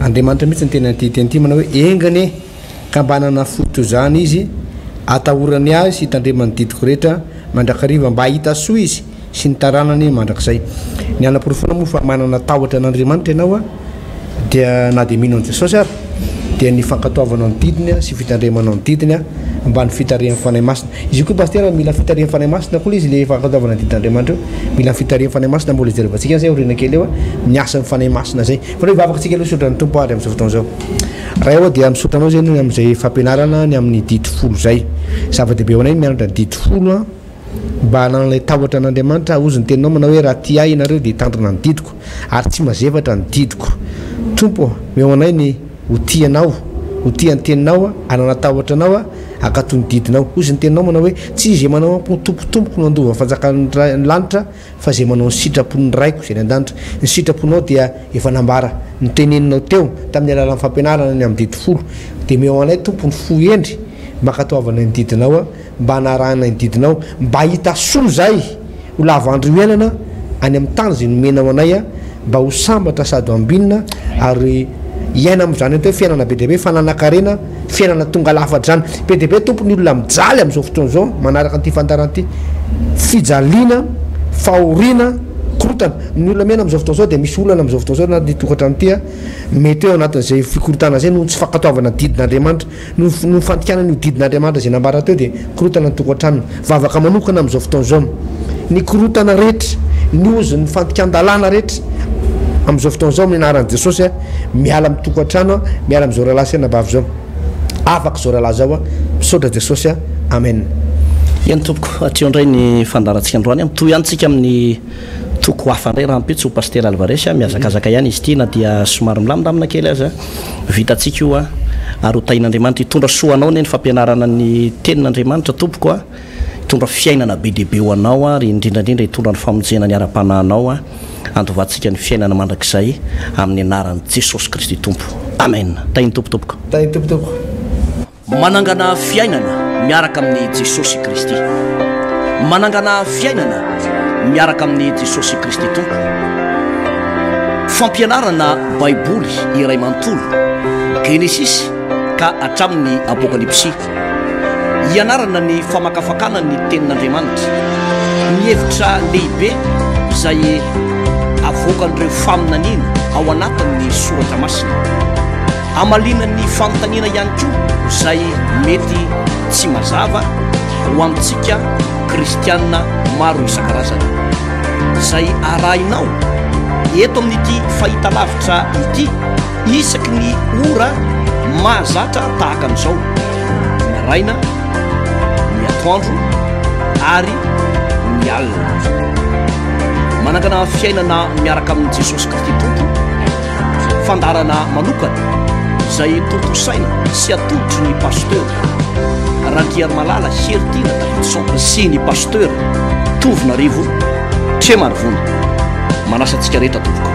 Andriamanitra mihitsy no teny an'ity teny ity manao hoe enga anie Ka mba hanana fo toy izany izy, atahorany ahy sy hitandremany ny didiko rehetra mandrakariva, mba hahita soa izy sy ny taranany mandrakizay. Ny hanaporofoana moa fa manana tahotra an'Andriamanitra ianao dia na dia mino an'i Jesosy ary dia ny fankatoavanao ny didiny sy fitandremanao ny didiny mba ny fitarihan'ny Fanahy Masina. Izy io koa Pasitera mila fitarihan'ny Fanahy Masina koa ilay izy ilay fankatoavana ny didin'Andriamanitra io. Mila ny fitarihan'ny Fanahy Masina mbola hijerevantsika izay aoriana kely eo ny asan'ny Fanahy Masina izay. Fa aleo hivavaka tsika aloha hisaotra ny Tompo ary amin'izao fotoana izao. Ray ô dia misaotra anao izay noho ny amin'izay fampianarana ny amin'ny didy folo izay. Zava-dehibe ho anay ny mianatra ny didy folo an, mba hanana ilay tahotra an'Andriamanitra, hozy ny teninao manao hoe raha tia ahy ianareo dia hitandrina ny didiko, ary tsy mazefatra ny didiko. Tompo ô, omeo anay ny ho tia anao, ho tia ny teninao, hanana tahotra anao, hankatò ny didinao. Hozy ny teninao manao hoe tsy izay manao am-po Tompo Tompoko no handova ny fanjakan'ny lanitra, fa izay manao ny sitrapon'ny Raiko izay any an-danitra. Ny sitraponao dia efa nambara, noteneninao teo, tamin'ny alalan'ny fampianarana ny amin'ny didy folo. Dia omeo anay, Tompo, ny fo hendry mba hankatoavanay ny didinao, mba hanarahanay ny didinao, mba hahita soa izahay ho lava andro iainana any amin'ny tany izay nomenao anay, mba ho sambatra sady ho ambinina ary hiaina amin'izany atao hoe fiainana be dia be, fananan-karena, fiainana tonga lafatra izany. Be dia be Tompo ny olona mijaly amin'izao fotoana izao manaraka an'ity fandaharana ity. Fijaliana, fahoriana, korontana. Ny olona miaina amin'izao fotoana izao dia misy olana amin'izao fotoana izao anatin'ity tokantrano ity. Mety hoe ao anatin'izay fikorontana izay noho ny tsy fankatoavana didin'Andriamanitra. Noho ny fandikana an'io didin'Andriamanitra izay nambara teo dia korontana ny tokantranony. Vavaka manokana amin'izao fotoana izao. Ny korontana rehetra, ny ozon'ny fandikan-dalàna rehetra amin'izao fotoana izao amin'ny anaran'i Jesosy a, miala amin'ny tokantrano a, miala amin'izao rahalahy sy anabavy izao. Afaka izao rahalahy izao a. Misaotra Jesosy a. Amen. Eny tompoko, hatreo indray ny fandaharantsika androany. Mitohy ihany tsika amin'ny toko hafa indray rahampitso, Pasitera Alvarez a. Mihazakazaka ihany izy ity na dia somary milamindamina kely aza. Vitantsika io a. Ary ho tahin'Andriamanitra hitondra soa anao anie ny fampianarana ny tenin'Andriamanitra tompoko a. Hitondra fiainana be dia be ho anao ary indrindra indrindra hitondra ny famonjena ny ara-panahinao a. Handovantsika ny fiainana mandrakizay amin'ny anaran'i Jesosy Kristy Tompo. Amen. Tahin'ny Tompo tompoko. Tahin'ny Tompo tompoko. Manangana fiainana miaraka amin'i Jesosy Kristy. Manangana fiainana miaraka amin'i Jesosy Kristy Tompo. Fampianarana Baiboly iray manontolo, Genesisy ka hatramin'ny Apokalypsy. Hianarana ny famakafakana ny Tenin'Andriamanitra, ny hevitra lehibe izay avoakan'ireo faminaniana ao anatin'ny Soratra Masina. Hamaliana ny fanontaniana ihany koa izay mety tsy mazava ho antsika kristiana maro isan-karazany. Izay arahinao eto amin'ity fahitalavitra ity isaky ny ora mahazatra tahaka an'izao, ny maraina, ny atoandro ary ny alina. Manangana fiainana miaraka amin'i Jesosy Kristy Tompo. Fandaharana manokana izay tontosaina sy atolotry ny Pasteur Randriarimalala Heritiana Davidson sy ny Pasteur Tovonarivo Tremarivony. Manasa antsika rehetra tompoko.